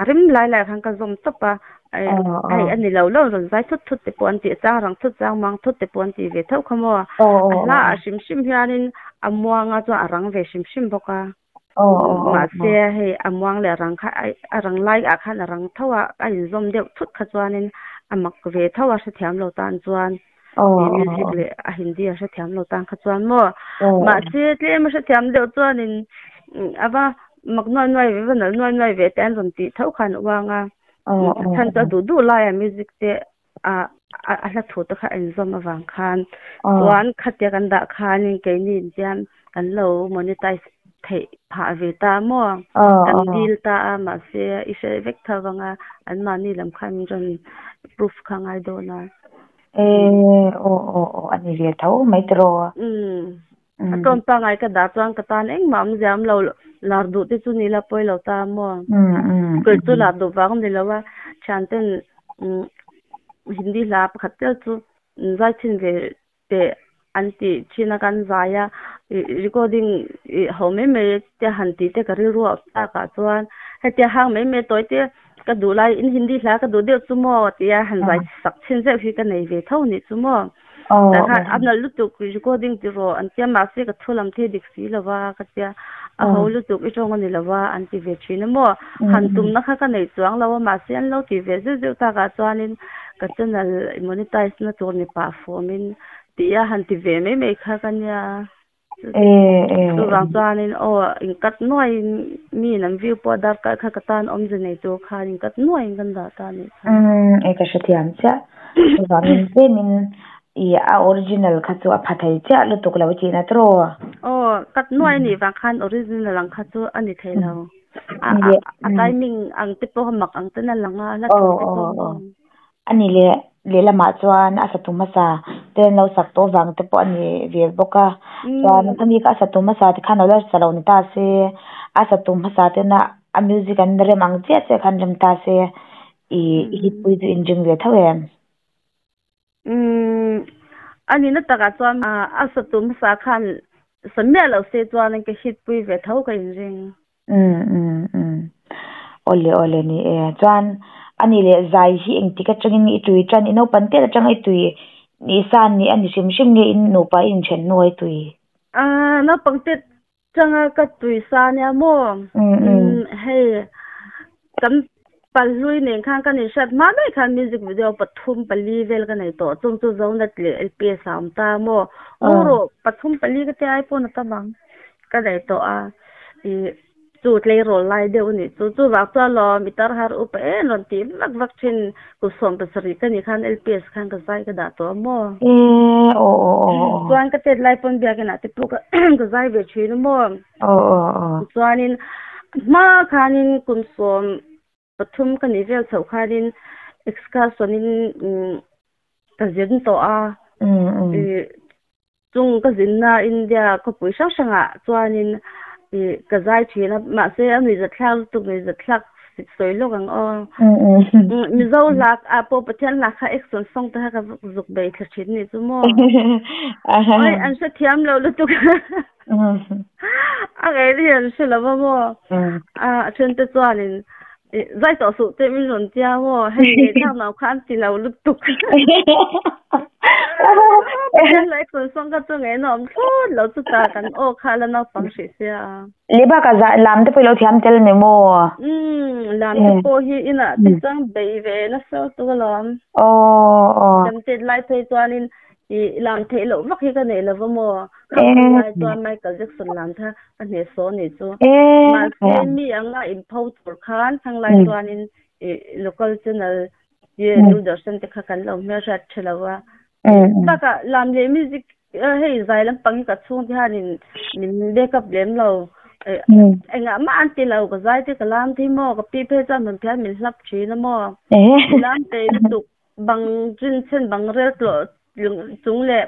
a rem lai laiah khan ka zawm tawp a, hei a ni lo lo rawn zai thut thut te pawh an tih chang rang thut chang mang thut te pawh an tih ve tho kha maw. A hla ah hrim hrim hianin a muanga chuan a rang ve hrim hrim bawk a. Mahse hei a muang leh a rang kha a rang lai ah khan a rang tho a, a inzawm deuh thut kha chuanin a mak ve tho a hrethiam lo tan chuan. Tih music leh a Hindi a hrethiam lo tan kha chuan maw. Mahse tlem a hrethiam deuh chuanin a va mak nuai nuai ve va nalh nuai nuai ve te an rawn tih tho khan a uang a. A chhan chu a duh duh laia music te a a hla thu te kha a inzawm avang khan chuan khatia kan dah khanin keini intian kan lo monetize theih phah ve ta maw. Kan dil ta a mahse i hre vek tho vang a anmahni lam khan min rawn proof kha ngai dawn a. E aw aw aw a ni ve tho mai tiraw. A tlawm pangngai ka dah chuan ka tan engmah awmzia awm lo lar duh te chu ni la pawi lo ta maw. Kei chu lar duh vang ni lo a thianten Hindi hla pakhat tel chu zai chhin ve teh an tih thin a kan zai a recording ho mai mai te han tih te ka rilru a awm takah chuan hetia hang mai mai tawi te ka duh lai in Hindi hla ka duh deuh chu maw tia han zai sak chhin zeuh hi ka nei ve tho nih chu maw. Tah khan a nalh lutuk recording ti rawh an tia mahse ka thu lam thei dik si lo va ka tia a ho lutuk i tawng a ni lo va an ti ve thin a maw han tumna kha ka nei chuang lo a mahse an lo ti ve zeuh zeuh takah chuanin ka channel monetize na tur ni pah fawm in tih a han ti ve mai mai kha ka nia. Chuvang chuanin aw inkat nuaiin mi an view pawh dar kar kha ka tan awmze nei tur khan inkat nuaiin kan dah ta a nih kha. Umm e ka hrethiam chiah. Chuvangin tlemin i a original kha chu a pha thei chiah lutuk lo i tihna tawh. Aw kat nuai anih vang khan original ang kha chu a ni thei lo. A timing ang te pawh mak ang ten a lang a, a hla thu te pawh. A ni leh lehlamah chuan a satu hmasa te an lo sak tawh vang te pawh a ni ve bawk a chuan khami kha a satu hmasa te khan a lo sa lo ni ta se a satu hmasa tena a music an rem ang chiah chiah khan rem ta se ih i hit pui chu inring ve tho em? Umm a nihna takah chuan a satu hmasa khan sa miah loh se chuan ka hit pui ve tho ka inring. Umm umm umm awle awle ni e chuan ani leh zai hi engtik atangin i tui tan i naupang tet atanga i tui ni san ni a ni hrim hrim nge in nupa i inthen hnu a i tui. Aaa naupang tet atanga ka tui sa nia maw umm hei kan Palhlui nen khan ka inhriat hma daih khan music video pathum pali vel ka nei tawh chung chu Zonet leh LPS ah a awm ta maw Rawh pathum pali ka tia ai pawn a tam ang ka nei tawh a ih chu tleirawl lai deuh a nih chu chuvang chuan lawm i tar har upa em rawn tih vak vak thin kum 70 ka nih khan LPS khan ka zai ka dah tawh a maw chuan ka tet lai pawn biakin ah te pawh ka zai ve thin a maw. Chuanin hma khanin kum 13 ka nih vel chhoh khanin excursion-in ka zin tawh a. Chung ka zinna India khawpui hrang hrangah chuanin ka zai thin a, mahse a nuihzatthlak lutuk nuihzatthlak sawi lawk ang aw. Mizo hla ah pawh Pathian hla kha action song te kha ka zuk bei thla thin nih chu maw. Oi an hrethiam lo lutuk. A ngei hi an hre lo va maw? A thiante chuanin zai tawh suh teh min rawn tia maw? Hei ngei thlak nau kha an ti lo lutuk. Lai phun song kha chu nge nom thlawt lo chu ta kan aw kha la naupang hrih sia. Le bak a za lam te pawh ilo thiam tel ni maw? Umm lam te pawh hi inah te chuan bei ve nasa lutuk alawm. Aw aw. Lam chet lai phei chuanin i lam theih loh vak hi ka nei lova maw? Khang hun lai chuan Michael Jackson lam kha ka hneh saw ni chu. Mahse mi anga inpho tur khan khang lai chuanin i local channel hi Doordarshan te kha kan lo hmelhriat tha lo a. Bakah lam leh music hei zai lampang hi ka chhungte hianin min backup lem lo. Engah mah an ti lo ka zai te ka lam thei maw ka pi phei chuan hmun phian min hlap thin a maw. Lam tei lutuk bang chin chen bang rel tlawh chung leh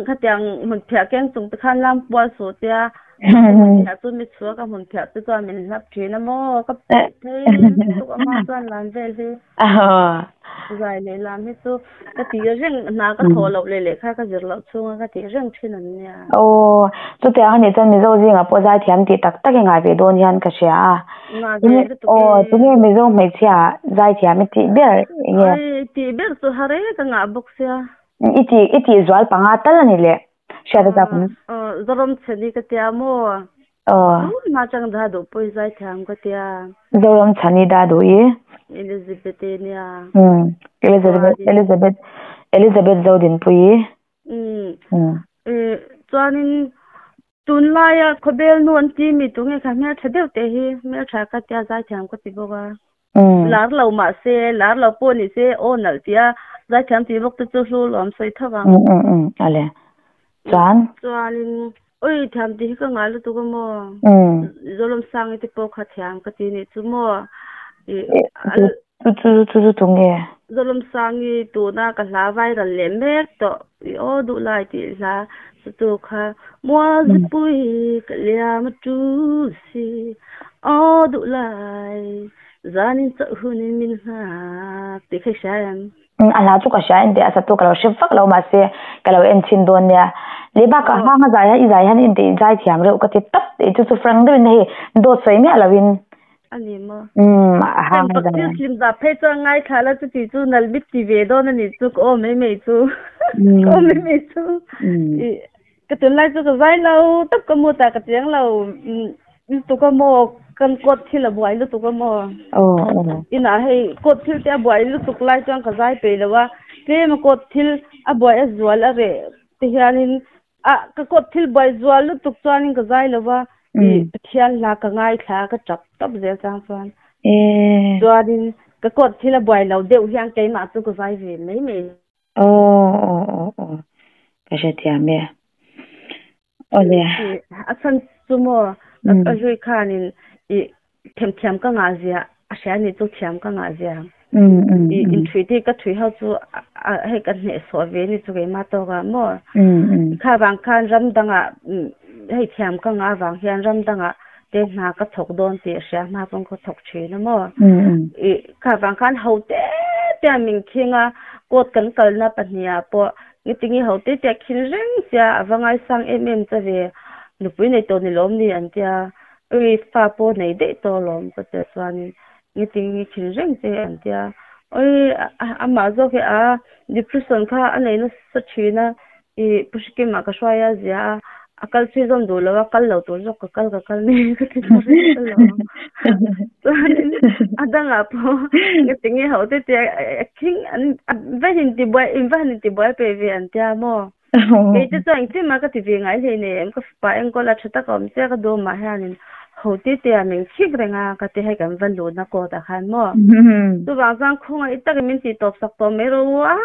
khatiang hmun phiah keng chung te khan lam pual suh tia hmun phiah chu mi chhuak a hmun phiah te chuan min hlap thin a maw ka peih thei lutuk a mah chuan lam vel hi zai leh lam hi chu ka tih reng hna ka thawh loh leh lehkha ka zir loh chhunga ka tih reng thin an nia. Aw chutiang a nih chuan Mizo zingah pawh zaithiam tih tak tak i ngai ve dawn hian ka hria a. Aw tunge Mizo hmeichhia zaithiam i tih ber enge? Ai tih ber chu har e ka ngah bawk sia. I tih i tih zual panga tal a ni le hriat a chak awm. Aw Zoram Chhani ka tia maw? Aw. Tun hma chang dah duh pawh i zaithiam ka tia. Zoram Chhani dah duh i. Elizabeth e nia. Umm Elizabeth Elizabeth Elizabeth Zodinpuii. Umm chuanin Tunlaia khawbel nu an ti mi tunge kha hmeltha deuh teh hi hmeltha ka tia zaithiam ka ti bawk a. Lar lo mah se lar lo pawh ni se aw nalh tia zaithiam tih bawk te chu hlu lawm sawi tho ang. Ale chuan. Chuanin oi thiam tih hi ka ngai lutuk a maw. Zawlawmsangi te pawh kha thiam ka ti nih chu maw. Chu chu chu chu tunge? Zawlawmsangi tuna ka hla viral leh mek tawh i aw duh lai tih hla chu tu kha Mualzipui ka liam a tul si aw duh lai zanin chauh hunin min nghak tih kha i hria em? A hla chu ka hria en teh a satu ka lo hre vak lo mahse ka lo en chhin dawn nia. Leh bakah hang a zai hian i zai hian intih zai thiam reuh ka ti tawp tih chu chu frank deuhin hei dawt sawi miah loin A ni maw? Umm, a hang Heng zan. Thil hlim zah phei chuan ngaithla la chuti chu nal bit ti ve dawn a nih chu ka aw mai mai chu. Ka aw mai mai chu. I ka tunlai chu ka zai lo tak ka mu ta ka chiang lo lutuk a maw kan court thil a buai lutuk a maw. Inah hei court thil te a buai lutuk lai chuan ka zai peih lo a, tlem a court thil a buai a zual a reh te hianin A ka kawt thil buai zual lutuk chuanin ka zai lo va, i Pathian hla ka ngaithla a, ka tap tap zel chang chuan. Chuanin ka kawt thil a buai lo deuh hian keimah chu ka zai ve mai mai. Aw aw aw aw ka hrethiam e. Awle. A chhan chu maw ka hlui khanin i Themthiam ka ngah zia a hria nih chu thiam ka ngah zia. I inthui te ka thui ho chu hei ka hnehsawh ve ni chu keimah tawk ah maw. Kha vang khan ram dangah hei thiam ka ngah vang hian ram dangah te hna ka thawk dawn tih a hria hma pawn ka thawk thin a maw. I kha vang khan ho te te a min khing a court kan kalna pahnih ah pawh ngitingi ho te te a khin reng sia a va ngaisang em em cha ve nupui nei tawh ni lawm ni an tia. Ui fa pawh nei daih tawh alawm ka tia chuanin ngiting ngi thin reng che an tia ui amah zawk hi a depression kha a nei nasa thin a i pu Hrekima ka hruai a zia a a kal chhui zawm duh lo a kal lo tur zawk ka kal ka kal mai ka ti ta reng alawm chuanin a dangah pawh ngiting ngi ho te tia a khing an va han intibuai in va han intibuai peih ve an tia maw. Kei te chuan engtin mah ka ti ve ngai hlei nei em, ka fapa enkawl a tha tak a awm chiah ka duh mah hianin ho te te ah min khik reng a, ka ti hei kan va luhna court ah khan maw. Chuvang chuan khawngaih takin min tih tawp sak tawh mai rawh u a,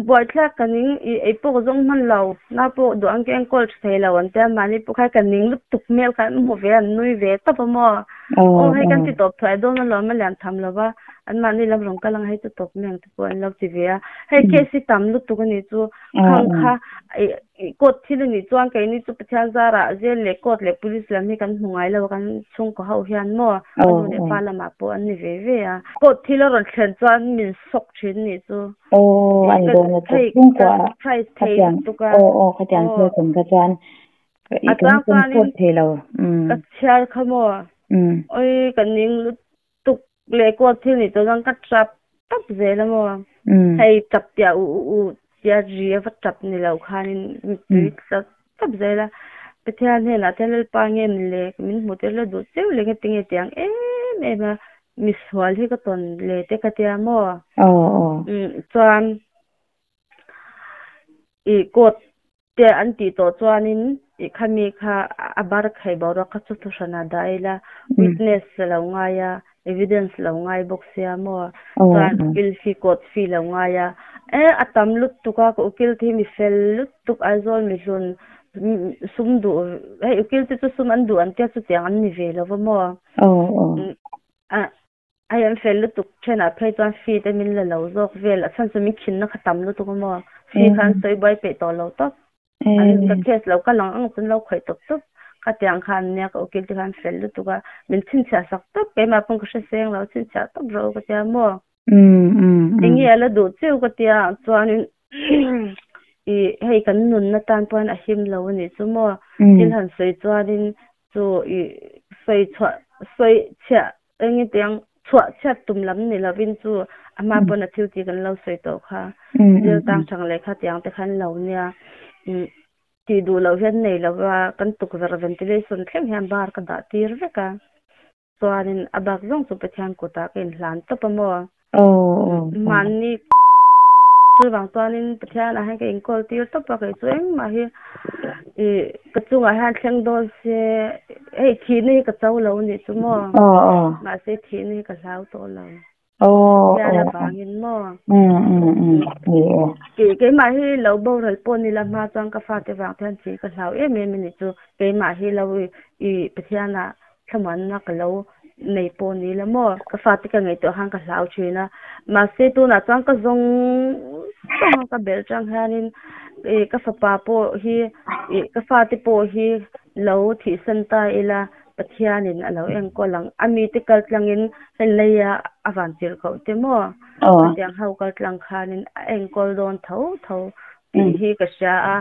buaithlak ka ning i ei pawh ka zawng hman lo, nau pawh duh ang ka enkawl tha thei lo an tia mahni pawh kha ka ning lutuk hmel kha an hmu ve an nui ve tawp a maw. Aw hei kan ti tawp thuai dawn alawm a lian tham lo va, anmahni lam rawn kal ang hei chu tawp mai ang te pawh an lo ti ve a, hei case hi tam lutuk a nih chu. Khang kha court thil a nih chuan keini chu Pathian zarah jail leh court leh police lam hi kan hmu ngai lo a kan chhungkaw ho hian maw ka nu leh pa lamah pawh an ni ve ve a. Court thil a rawn thlen chuan min sawk thin nih chu. Aw a ni dawn a chu chhungkua khatiang aw aw khatiang thil awm kha chuan A kan comfort thei lo. Ka chhiar kha maw oi ka ning lutuk leh court thil nih tawh chuan ka tap tap zel a maw hei tap tiah u u u. tia ri a va tap ni lo khanin mittui tla tap zel a. Pathian hnenah te Lalpa nge min le min hmu tir la duh chiu le nge tinge tiang em em a misual hi ka tawn le te ka tia maw? Chuan i court te an tih tawh chuanin i khami kha a bar khai boruak kha chu thuhran ah dah ila witness lo ngai a evidence lo ngai bawk sia maw chuan ukil fee court fee lo ngai a e a tam lutuk a ka ukil te hi mi fel lutuk Aizawl mihlun sum duh hei ukil te chu sum an duh an tia chutiang an ni ve lo va maw Hei an fel lutuk thenah phei chuan fee te min la lo zawk vel a chhan chu min khinna kha tam lutuk a maw fee kha an sawi buai peih tawh lo tawp an ka case lo kal ang ang chu an lo khawih tawp tawp ka tiang kha an nia ka ukil te kha an fel lutuk a min chhinchhiah sak tawp keimah pawn ka hre seng lo chhinchhiah tawp rawh u ka tia maw enge a la duh chiu ka tia chuanin ih hei kan nunna tan pawn a him lo a nih chu maw thil han sawi chuanin chu ih sawi chhuah sawi chhiah Eng nge tiang chhuah chhiat tum lam ni lovin chu a hma pawn a thil tih kan lo sawi tawh kha. Zir tang thang leh kha tiang te khan lo nia. Tih duh loh hian nei lova kan tukverh ventilation thleng hian bar ka dah tir vek a. Chuanin a bak zawng chu Pathian kutah ka inhlan tawp a maw. Mahni chuvang chuanin Pathianah hian ka inkawl tir tawp a, kei chu engmah hi ih ka chungah hian thleng dawn se hei thihna hi ka cho lo a nih chu maw mahse thihna hi ka hlau tawh lo Pathian avangin maw keimah hi lo boral pawh ni la hma chuan ka fate vang te hian thih ka hlau em em a nih chu keimah hi lo ih Pathianah thlamuanna ka lo nei pawh ni la maw? Ka fate ka ngaihtuah khan ka hlau thin a, mahse tunah chuan ka zawng zawng a ka belh chang hianin ih ka fapa pawh hi ih ka fate pawh hi lo thihsan ta ila Pathianin a lo enkawl ang a mite kal tlangin hei leia a van tirh koh te maw? Khatiang ho kal tlang khanin a enkawl dawn tho tho tih hi ka hria a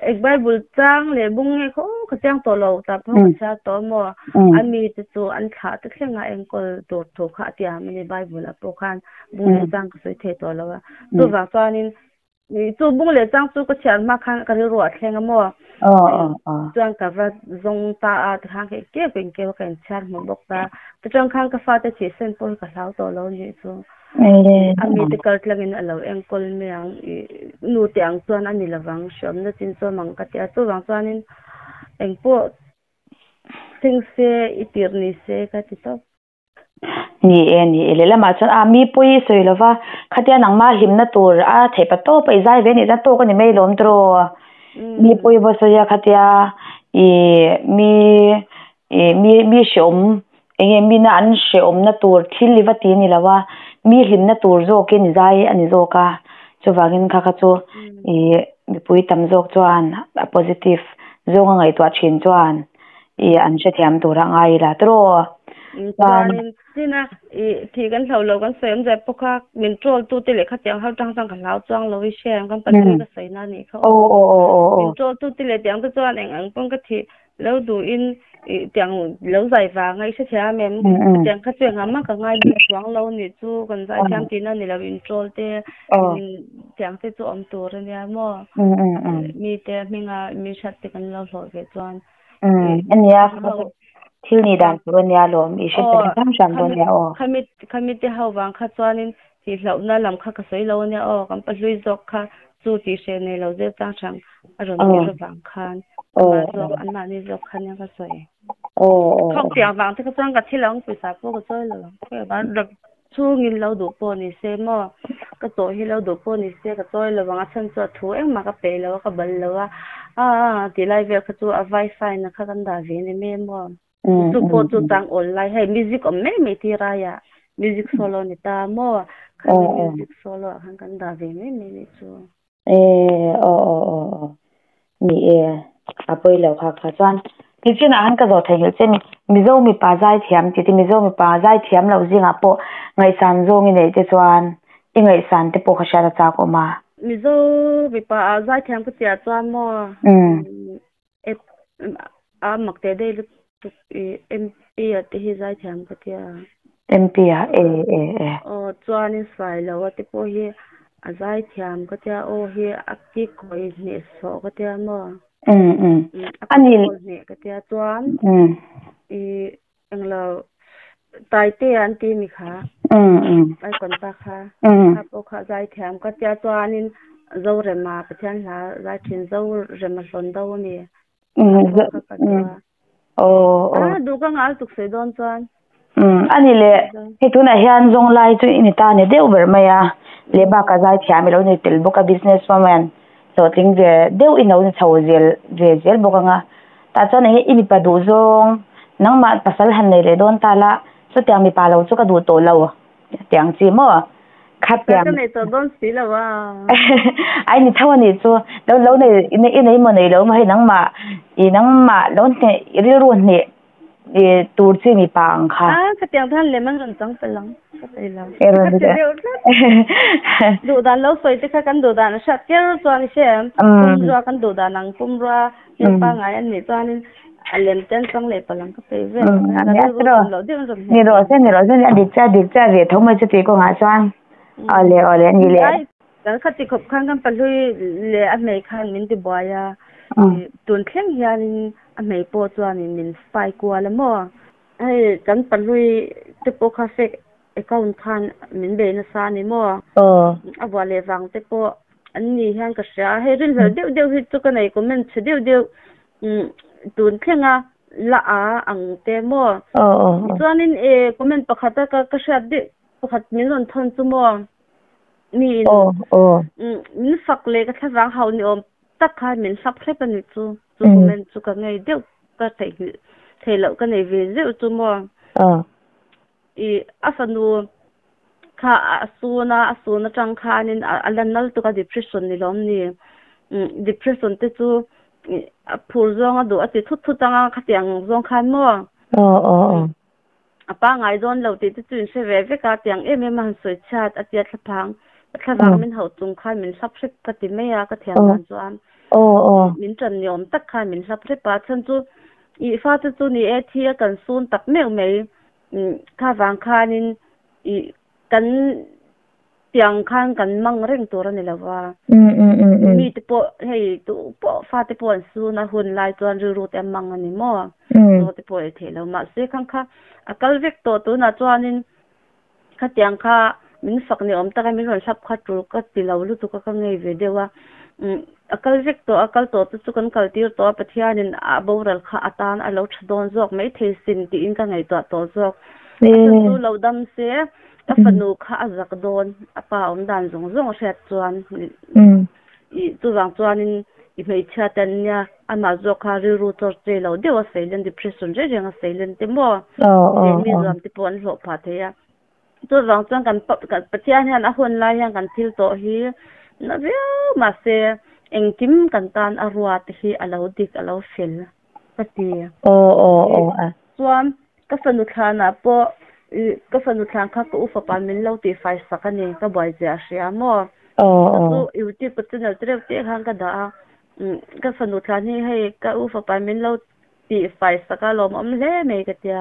eng bible chang leh bung nge khaw ka chiang tawh lo tah pawh ka chhiar tawh maw a mi te chu an thlah te thleng a enkawl tur thu kha a tiam a ni bible ah pawh khan bung leh chang ka sawi thei tawh lo a chuvang chuanin chu bung leh chang chu ka chhiar hma khan ka rilru ah thleng a maw chuan ka va zawng ta a tikhan ka engkeu ka engkeu a ka inchhiar hmu bawk ta tichuan khan ka fate thihsen pawh hi ka hlau tawh lo nih chu. A mite kal tlangin a lo enkawl mai ang ih nu te ang chuan a ni lovang hriawmna chin chuan ang ka ti a chuvang chuanin engpawh thleng se i tirh ni se ka ti tawp. Ni e ni e lehlamah chuan a mi pawi i sawi lova khatia nangma hlimna tur a theih pa tawp a i zai ve anih chuan tawk a ni mai lawm tiraw mi pawi va sawi a khatia ih mi ih mi mi hreawm Enge mina an hrehawmna tur thil i va ti ni lo a, mi hlimna tur zawkin i zai a ni zawk a, chuvangin kha kha chu ih mipui tam zawk chuan a positive zawnga ngaihtuah thin chuan ih an hrethiam tur a ngai ila tiraw. Chuanin tina ih thih kan hlau lo kan sawi awm zai pawh kha min troll tu te leh khatiang ho tang chuan ka hlau chuang lo i hria em kan patling ka sawi na nih kha aw. Min troll tu te leh tiang te chuan eng ang pawn ka thih Lo duhin ih tiang lo zai vang a i hrethiam em? Tiang kha chu engah mah ka ngai bik chuang lo nih chu kan zai thiam tihna a ni lo introll te tiang te chu awm tur a nia maw? Mite hminga mi hriat te kan lo hlawh ve chuan. Ania thil nih dan tur a nia lawm i hrethiam hram hram dawn nia aw. Khami te ho vang kha chuanin tihhlauhna lam kha ka sawi lo a nia aw kan pahlui zawk kha chu tih hreh nei lo zir chang hrang a rawn tir avang khan amah zawk anmahni zawk khan nia ka sawi. Khawk tiang vang te kha chuan ka thi lo ang pawisa pawh ka chawi lo ang khawi avang ram chhungin lo duh pawh ni se maw ka tawh hi lo duh pawh ni se ka chawi lo ang a chhan chu a thu engmah ka peih lo a ka bal lo a a ti lai vel kha chu a wifi na kha kan dah ve ni mai maw chu pawh chu chang awl lai hei music awm mai mai tir aia music solo ni ta maw khami music solo ah khan kan dah ve mai mai nih chu. E aw aw aw aw ni e a pawi lo kha kha chuan nichinah han ka zawh theihnghilh che ni Mizo mipa zaithiam tih te Mizo mipa zaithiam loh zingah pawh ngaihsan zawng i neih te chuan i ngaihsan te pawh ka hriat a chak awm a. Mizo mipa ah zaithiam ka tih ah chuan maw a mak teh daih lutuk i MP ah te hi zaithiam ka tia. MP ah e e e. Aw chuanin Sailo a te pawh hi. A zaithiam ka tia aw hi a ki kawi hneh sawh ka tia maw? A Ani ki kawi hneh ka tia chuan i englo Taitea an ti mi kha icon pa kha kha pawh kha zaithiam ka tia chuanin Zorema Pathian hla zai thin Zorema hlawn do a ni kha pawh kha ka tia. A duh ka nghal tuk sawi dawn chuan. Umm a ni le, hei tunah hian zawng lai chu i ni ta ni deuh ber mai a, leh bakah zaithiam i lo ni tel bawk a, business woman hlawhtling ve deuh i lo ni chho zel ve zel bawk ang a, tah chuan eng nge i mipa duh zawng nangmah pasal han nei leh dawn ta la, chutiang mipa lo chu ka duh tawh lo tiang chi maw khatiang. Ka nei tawh dawn si lo a. Ai ni tho a nih chu, lo lo nei i nei maw nei lo maw hei nangmah i nangmah lo hneh i rilru hneh I tur chi mipa ang kha. A khatiang khan lem an rawn chang fel ang ka thei lo. Ka ti deuh tlat. Duh dan lo sawi te kha kan duh dan a hriat ker chuan i hre em? Pumrua kan duh dan ang pumrua hmel pangngai an nih chuanin a lem te an chang leh palh ang ka peih vel. Ka rilru awm loh deuh an rawn hmu. Ni rawh se ni rawh se a dik chiah a dik chiah ve tho mai chuti kawngah chuan. Awle awle a ni leh. Kan khati khawp khan kan pahlui leh a hmei khan min ti buai a, tun thleng hianin a hmei pawh chuanin min spy kual a maw? Hei kan pahlui te pawh kha fake account khan min bei nasa a ni maw? A vuah leh vang te pawh an ni hian ka hria a, hei rinhlelh deuh deuh hi chu ka nei comment chhe deuh deuh tun thlenga la a ang te maw? Chuanin comment pakhat a ka hriat deuh pakhat min rawn thawn chu maw? Mi in min fak leh ka thlavang hauh ni awm tak khan min hlap hrep a ni chu. Chu comment chu ka ngei deuh ka theihnghilh thei loh ka nei ve zeuh chu maw. I a fanu kha a sun a, a sun atang khanin a la nal tuk a depression ni lawm ni. Depression te chu a phur zawng a duh a ti thut thut ang a khatiang zawng khan maw. A pangai dawn lo tih te chu in hre ve vek a, tiang em em a han sawi chhiat a tia thlaphang, ka thlavang min hauh chung khan min hlap hrep ka ti mai a, ka thiam dan chuan min ṭan ni awm tak khan min hlap hrep a, chhan chu ih fate chu ni e thi a kan sun tak meuh mai, kha vang khanin ih kan Tiang khan kan mang reng tur a ni lo va. Mi te pawh hei tu pawh fate pawh an sun a hun lai chuan rilru te an mang a ni maw? Chaw te pawh ei theih lo. Mahse khang kha a kal vek tawh tunah chuanin khatiang kha min fak ni awm taka min rawn hlap kha tul ka ti lo lutuk a ka ngei ve deuh a. A kal vek tawh a kal tawh te chu kan kal tir tawh a Pathianin a boral kha a tan a lo tha dawn zawk maithei sin tiin ka ngaihtuah tawh zawk. A chhan chu lo dam se. Ka fanu kha a zak dawn, a pa awm dan zawng zawng a hriat chuan i chuvang chuanin i hmeichhia te an nia, amah zawk kha rilru chawr che lo deuh a seilen, depression reng reng a seilen te maw leh mi zuam te pawh an hlawh phah thei a. Chuvang chuan kan Pathian hian a hun lai hian kan thil tawh hi na viau mahse engkim kan tan a ruat hi a lo dik a lo fel ka ti. Chuan Ka fanu thlanah pawh ih ka fanu thlan kha ka u fapa min lo tih fai sak a ni, ka buai zia a hria maw? Ka chu YouTube ka channel te reuh te khan ka dah a, umm ka fanu thlan hi hei ka u fapa min lo tih fai sak a lawmawm hle mai ka tia,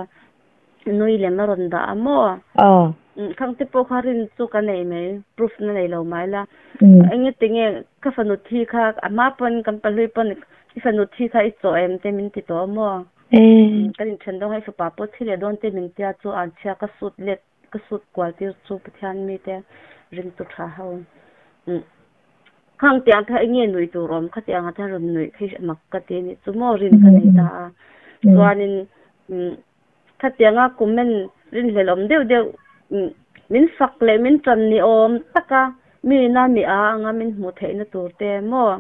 nui lem a rawn dah a maw? Umm khang te pawh kha rin chu ka nei mai, proof na nei lo mai la, enge tinge ka fanu thi kha a hma pawn kan pahlui pawn i fanu thi kha i chawh em te min ti tawh a maw? Kan inthen dawn hei fapa pawh thi leh dawn te min tia chu an chhia ka sut let ka sut kual tir chu Pathian mite ringtu tha ho khang tiang kha enge nuih tur awm khatiang ah hian rawn nuih khi mak ka ti anih chu maw rin ka nei ta a chuanin khatianga comment rinhlelh awm deuh deuh min fak leh min tan ni awm taka mi ina mi a anga min hmuh theihna tur te maw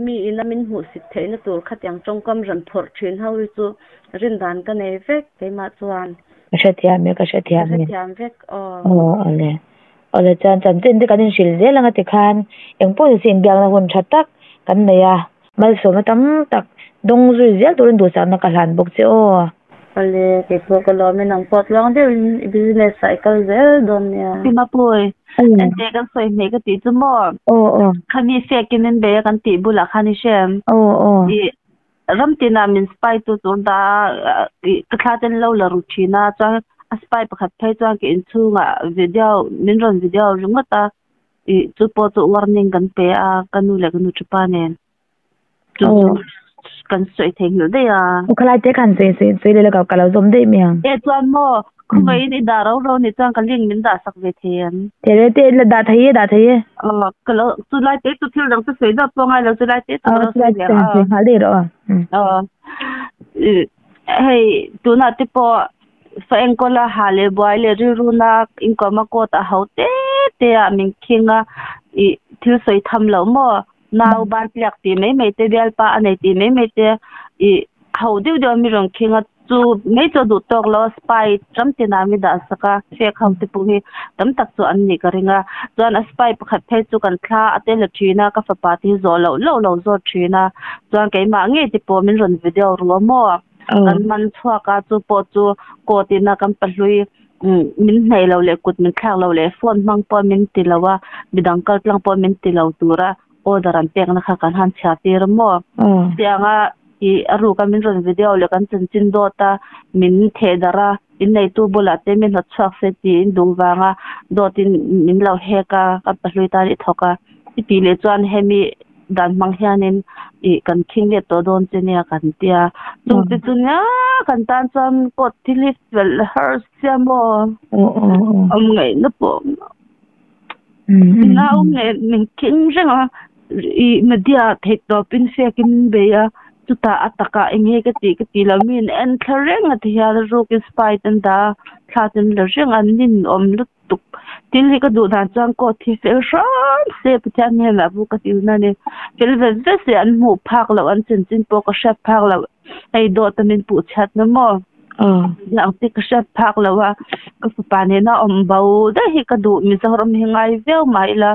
Mi ina min hmuhsit theihna tur khatiang tawngkam rawn phawrh thin ho hi chu rindan ka nei vek keimah chuan. Ka hrethiam e, ka hrethiam e. Ka hrethiam vek aw. Aw awle. Awle chuan chanchin te kan inhrilh zel anga tikhan engpawh ni se inbiakna hun tha tak kan nei a. Malsawmna tam tak dawng zui zel turin duhsakna ka hlan bawk che aw. Awle, kei pawh ka lawm e, nang pawh tluang deuhin i business ah i kal zel dawn nia. Pi Mapui, ente kan sawi hmeh ka tih chu maw? Khami fake in min bei a kan tih bulah khan i hre em? I ram tinah min spy tu tur dah a, i ka thla ten lo la ru thin a, chuan a spy pakhat phei chuan ka inchhungah video min rawn video ringawt a. I chu pawh chu warning kan pe a ka nu leh ka nu thupa nen. Chu chu kan sawi theihnghilh daih a. Aw khalai te khan sawi sawi sawi leh la ka lo zawm daih mai ang. E chuan maw khawngaihin i dah rau rau ni chuan ka link min dah sak ve thei em? Thei le te la dah thei e dah thei e. Aw ka lo chulai te chu thil dang chu sawi deuh pawh ngai lo chulai te chu ka lo sawi leh ang a. Sawi nghal daih rawh a. Aw hei tunah te pawh fa enkawl a ha leh buai leh rilru na inkawm a court a ho te te ah min khing a ih thil sawi tham loh maw? Nau ban tliak tih mai mai te, bialpa a nei tih mai mai te ih ho deuh deuh a mi rawn khing a, chu mai chu a duh tawk lo a, spy ram tinah mi dah sak a, fake ho te pawh hi tam tak chu an nih ka ring a, chuan a spy pakhat phei chu kan thla a tel a thin a, ka fapa te hi zawh loh loh lo zawt thin a, chuan keimah ngei te pawh min rawn video ru a maw, kan man chhuak a, chu pawh chu court in a kan pahlui min hnaih lo leh kut min thlak lo leh phone hmang pawh min ti lo a, midang kal tlang pawh min ti lo tura order an pekna kha kan han chhiar tir a maw? Tianga ih a ruka min rawn video leh kan chanchin dawt a, min theh darh a, inneitu bulah te min hnawt chhuak se tiin duh vanga dawtin min lo hek a, kan pahlui tan i thawk a, i tih leh chuan hemi Dan hmang hianin ih kan khing let tawh dawn che nia kan tia. Chung te chu nia kan tan chuan court thil hi fel har sia maw? Awm ngaihna pawh awm lo. Nau nen min khing reng a, ih media theih tawpin fake in min bei a, chutah a takah eng nge ka tih ka tih lo mi in en thla reng a ti hian a rukin spy te an dah a, thla te an la reng a, an ninawm lutuk. tuk. Thil hi ka duh dan chuan court hi fel hram se Pathian hnenah pawh ka ti na ni. Fel vet vet se an hmuh phak loh an chanchin pawh ka hriat phak loh hei dawt a min puh chhiat na maw ang te ka hriat phak loh a ka fapa nena awm bo daih hi ka duh Mizoram hi ngai viau mah ila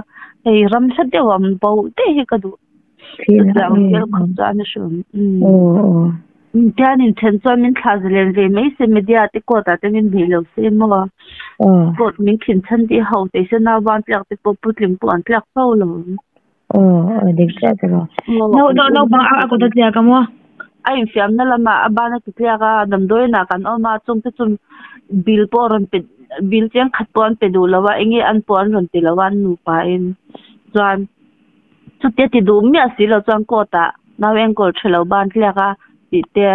hei ram hla deuh a awm bo daih hi ka duh. Chutiang vel khawp chuan a hrilh. Tian inthen chuan min thlah zalen ve mai se media te court ah te min hmeh lo se maw. Court min khin chhan tih ho thei se nauban tliak te pawh putling pawh an tliak fo lo. Aw dik chiah che lo. Naupang a kut a tliak a maw? A infiamna lamah a ban a ti tliak a, damdawiinah kan awm a, chungte chu bill pawh a rawn pe bill chiang khat pawh an pe duh lo a, enge an pawh an rawn ti lo a an nupa in chuan. Chutia ti duh miah si lo chuan court ah nau enkawl tha lo ban tliak a tih te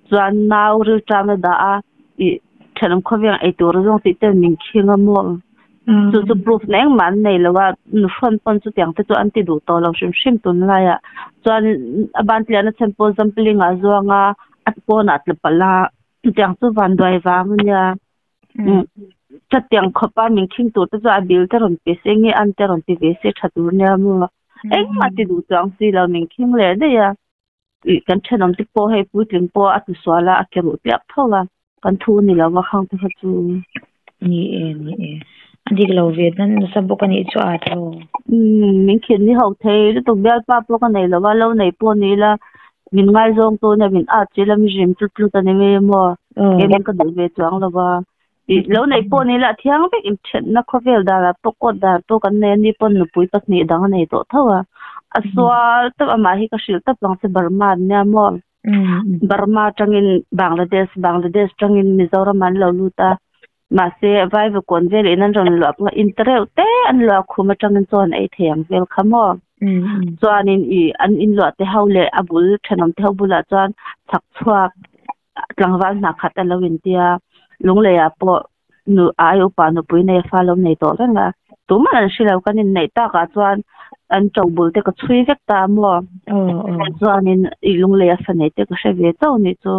chuan nau rilṭam a dah a ih thenawm khawveng ei tur zawng tih ten min khing a maw chu chu proof na engmah an nei lo a nuhrawn pawn chutiang te chu an ti duh tawh lo hrim hrim tunlai ah chuan a ban tliahna chhan pawh Zampiling ah a zuang a a pawnah a tla palh a chutiang chu vanduai vang a nia. Chutiang khawpa min khing tur te chu a bill te rawn pe se nge an te rawn ti ve se tha tur nia maw engmah ti duh chuang si lo min khing leh daih a ih kan thenawm te pawh hei puitling pawh a tisual a a ke ruh tliak tho a kan thu ni lo va khang te kha chu. Ni e ni e a dik lo ve nan nasa bawk a nih chu a tho. Umm min khin ni ho thei lutuk bialpa pawh ka nei lo va lo nei pawh ni ila min ngaizawng tu nia min at chil a mi rim tlut tlut a ni mai maw. Keimah ka duh ve chuang lo va. Ih lo neih pawh ni ila a thiang vek inthenna khawvel danah pawh court dan pawh kan nei a ni pawn nupui pahnih dang a nei tawh tho a. A sual tawp amah hi ka hrilh tawp ang che Burma an nia maw. Burma atangin Bangladesh, Bangladesh atangin Mizoram an lo lut a. Mahse Vaivakawn vel in an rawn luah pawh in ta reuh te an luah khum atangin chaw an ei thei ang vel kha maw. Chuanin ih an inluah te ho leh a bul thenawm te ho bulah chuan chhak chhuak Tlangval hna khat a lo intia, Lungleiah pawh nu ai upa nupui nei a fa lo nei tawh reng a, tumah an hre lo kan inneih takah chuan an to bul te ka chhui vek ta a maw? Chuanin i Lungleia fa nei te ka hre ve chauh nih chu.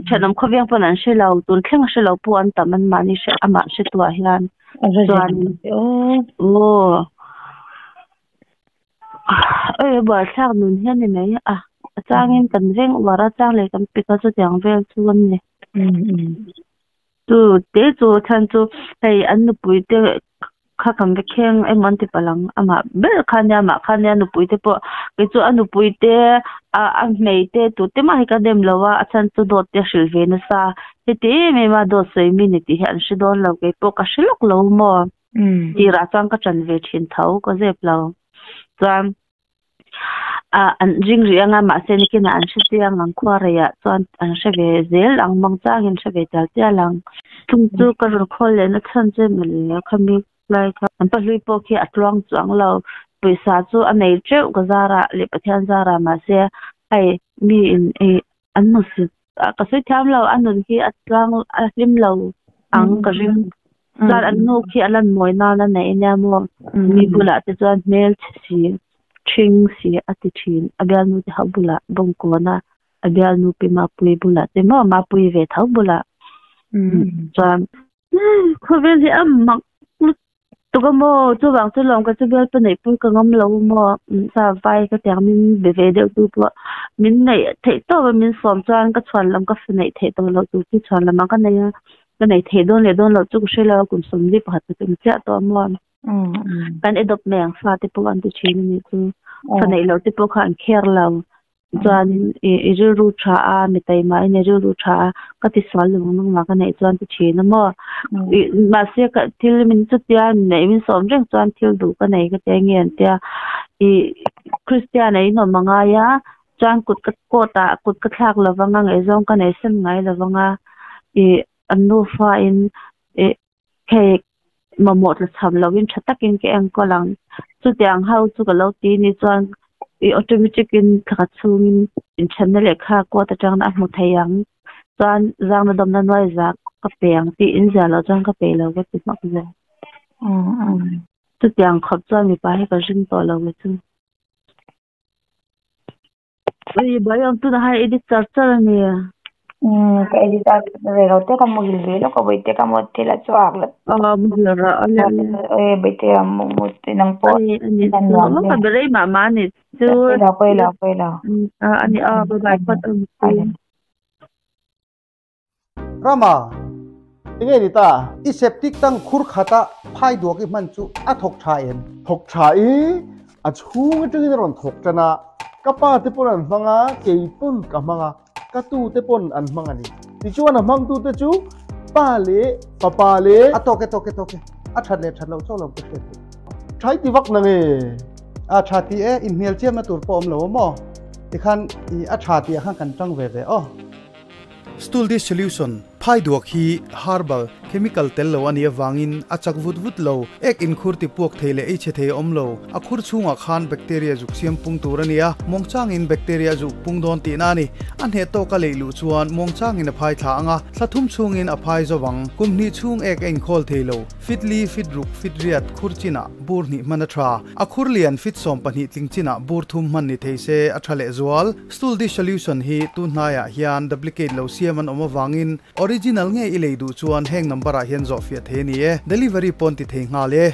Thenawm khawveng pawn an hre lo, tun thleng a hre lo pawh an tam an mahni hre amah hre tuah hian chuan aw. Oi buaithlak nun hian ni mai a a changin kan veng uar a chang leh kan pik a chutiang vel chu an ni. Chu te chu chhan chu hei an nupui te kha kan va kheng emaw an ti palh ang amah ber kha nia amah kha nia nupui te pawh kei chu a nupui te a a hmei te tute mah hi ka dem lo a a chhan chu dawt te a hrilh ve nasa heti em em a dawt sawi mi ni tih hi an hre dawn lo kei pawh ka hre lawk lo maw. Tirah chuan ka ṭan ve ṭhin tho ka zep lo. Chuan ah an ring rih anga mahse nikinah an hre chiang ang khuareiah chuan an hre ve zel ang mang changin hre ve tial tial ang. Chung chu ka rawn khawl lehna chhan che mawle khami. Lai kha an pahlui pawh khi a tluang chuang lo pawisa chu a nei teuh ka zarah leh Pathian zarah mahse hei mi in ih an hmu sit a ka sawi thiam lo a nun khi a tluang a hlim lo ang ka ring chuan an nu khi a lan mawi nan a neih ania maw mi bulah te chuan hmelchhe si ṭhing si a ti ṭhin a bialnu te ho bulah bawngkawn a a bialnu pi Mapuii bulah te maw Mapuii ve tho bulah chuan khawvel hi a mak tuk a maw chuvang chu lawm ka chu bialpa neih pawh ka ngam lo maw sa vai ka tiang min be ve deuh tu pawh min neih theih tawp a min sawm chuan ka chhuan lam ka neih theih tawh loh tur chu chhuan lamah ka nei a ka neih theih dawn leh dawn loh chu ka hre lo a kum 41 ka tum chiah tawh a maw kan adopt mai ang fate pawh an ti thin a nih chu fa neih loh te pawh kha an kher lo chuanin ih i rilru tha a mi taimah in i rilru tha a ka ti sual lo ang nangmah ka neih chuan ti thin a maw ih mahse ka thil min chutia neih min sawm reng chuan thil duh ka nei ka tia nge an tia ih Christian a inawm a ngai a chuan kut ka court ah kut ka thlak lo vang a ngaihzawng ka neih sem ngai lo vang a ih an nufa in ih hei mamawh tla cham loin tha takin ka enkawl ang. Chutiang ho chu ka lo ti ni chuan i automatic in thla chhungin inthenna lehkha court atangin a hmu thei ang. Chuan zangna dawmna nuai za ka pe ang tih in ziah loh chuan ka pe lo ka ti hmak zel. Chutiang khawp chuan mipa hi ka ring tawh lo ve chu. Ui buai awm tunah hian edit char char a ni. Umm ka edit a rei lo te ka muhil ve lawk a bawihte ka mut thil a chhuak la. Aw muhil rawh a le le. Ê bawihte a mu mut nang pawh Ani ani a chu nuam ka hle. be rei mah mah a ni chu. Pawi lo pawi lo pawi lo. Ani aw bye bye phawt ang chu. Rama, enge ni ta? I septic tank khur khata phai duak i hman chu a thawk tha em? Thawk tha i, a chhung atangin a rawn thawk tan a, ka pa te pawn an hmang a, kei pawn ka hmang a, ka tu te pawn an hmang a ni. Tichuan a hmangtu te chu pa leh fapa leh. A tawk e tawk e tawk e, a that leh that loh chauh lo ka hriat theih. Tha i ti vak nang e. A tha ti e, inhmel chiamna tur pawh awm lo a maw? Tikhan i a tha tih ah khan kan tang ve ve aw. Stool dissolution, Phai duak hi herbal, chemical tel lo a nih avangin a chak vut vut lo. Ek inkhur ti puak thei leh ei chhe thei a awm lo. A khur chhungah khan bacteria zuk siam pung tur a ni a, muangchangin bacteria zuk pung dawn tihna a ni. A hneh tawka leih luh chuan muangchangin a phai thla ang a, thla thum chhungin a phai zo vang. Kum hnih chhung ek a inkhawl thei lo. Fit li, fit ruk, fit riat, khur chinah bur hnih hman a tha. A khur lian fit 12 tling chinah bur thum hman ni thei se a tha lehzual. Stool dissolution hi tun hnaiah hian duplicate lo siam an awm avangin original nge i lei duh chuan heng number ah hian zawhfiah thei a ni e. Delivery pawn ti thei nghal e.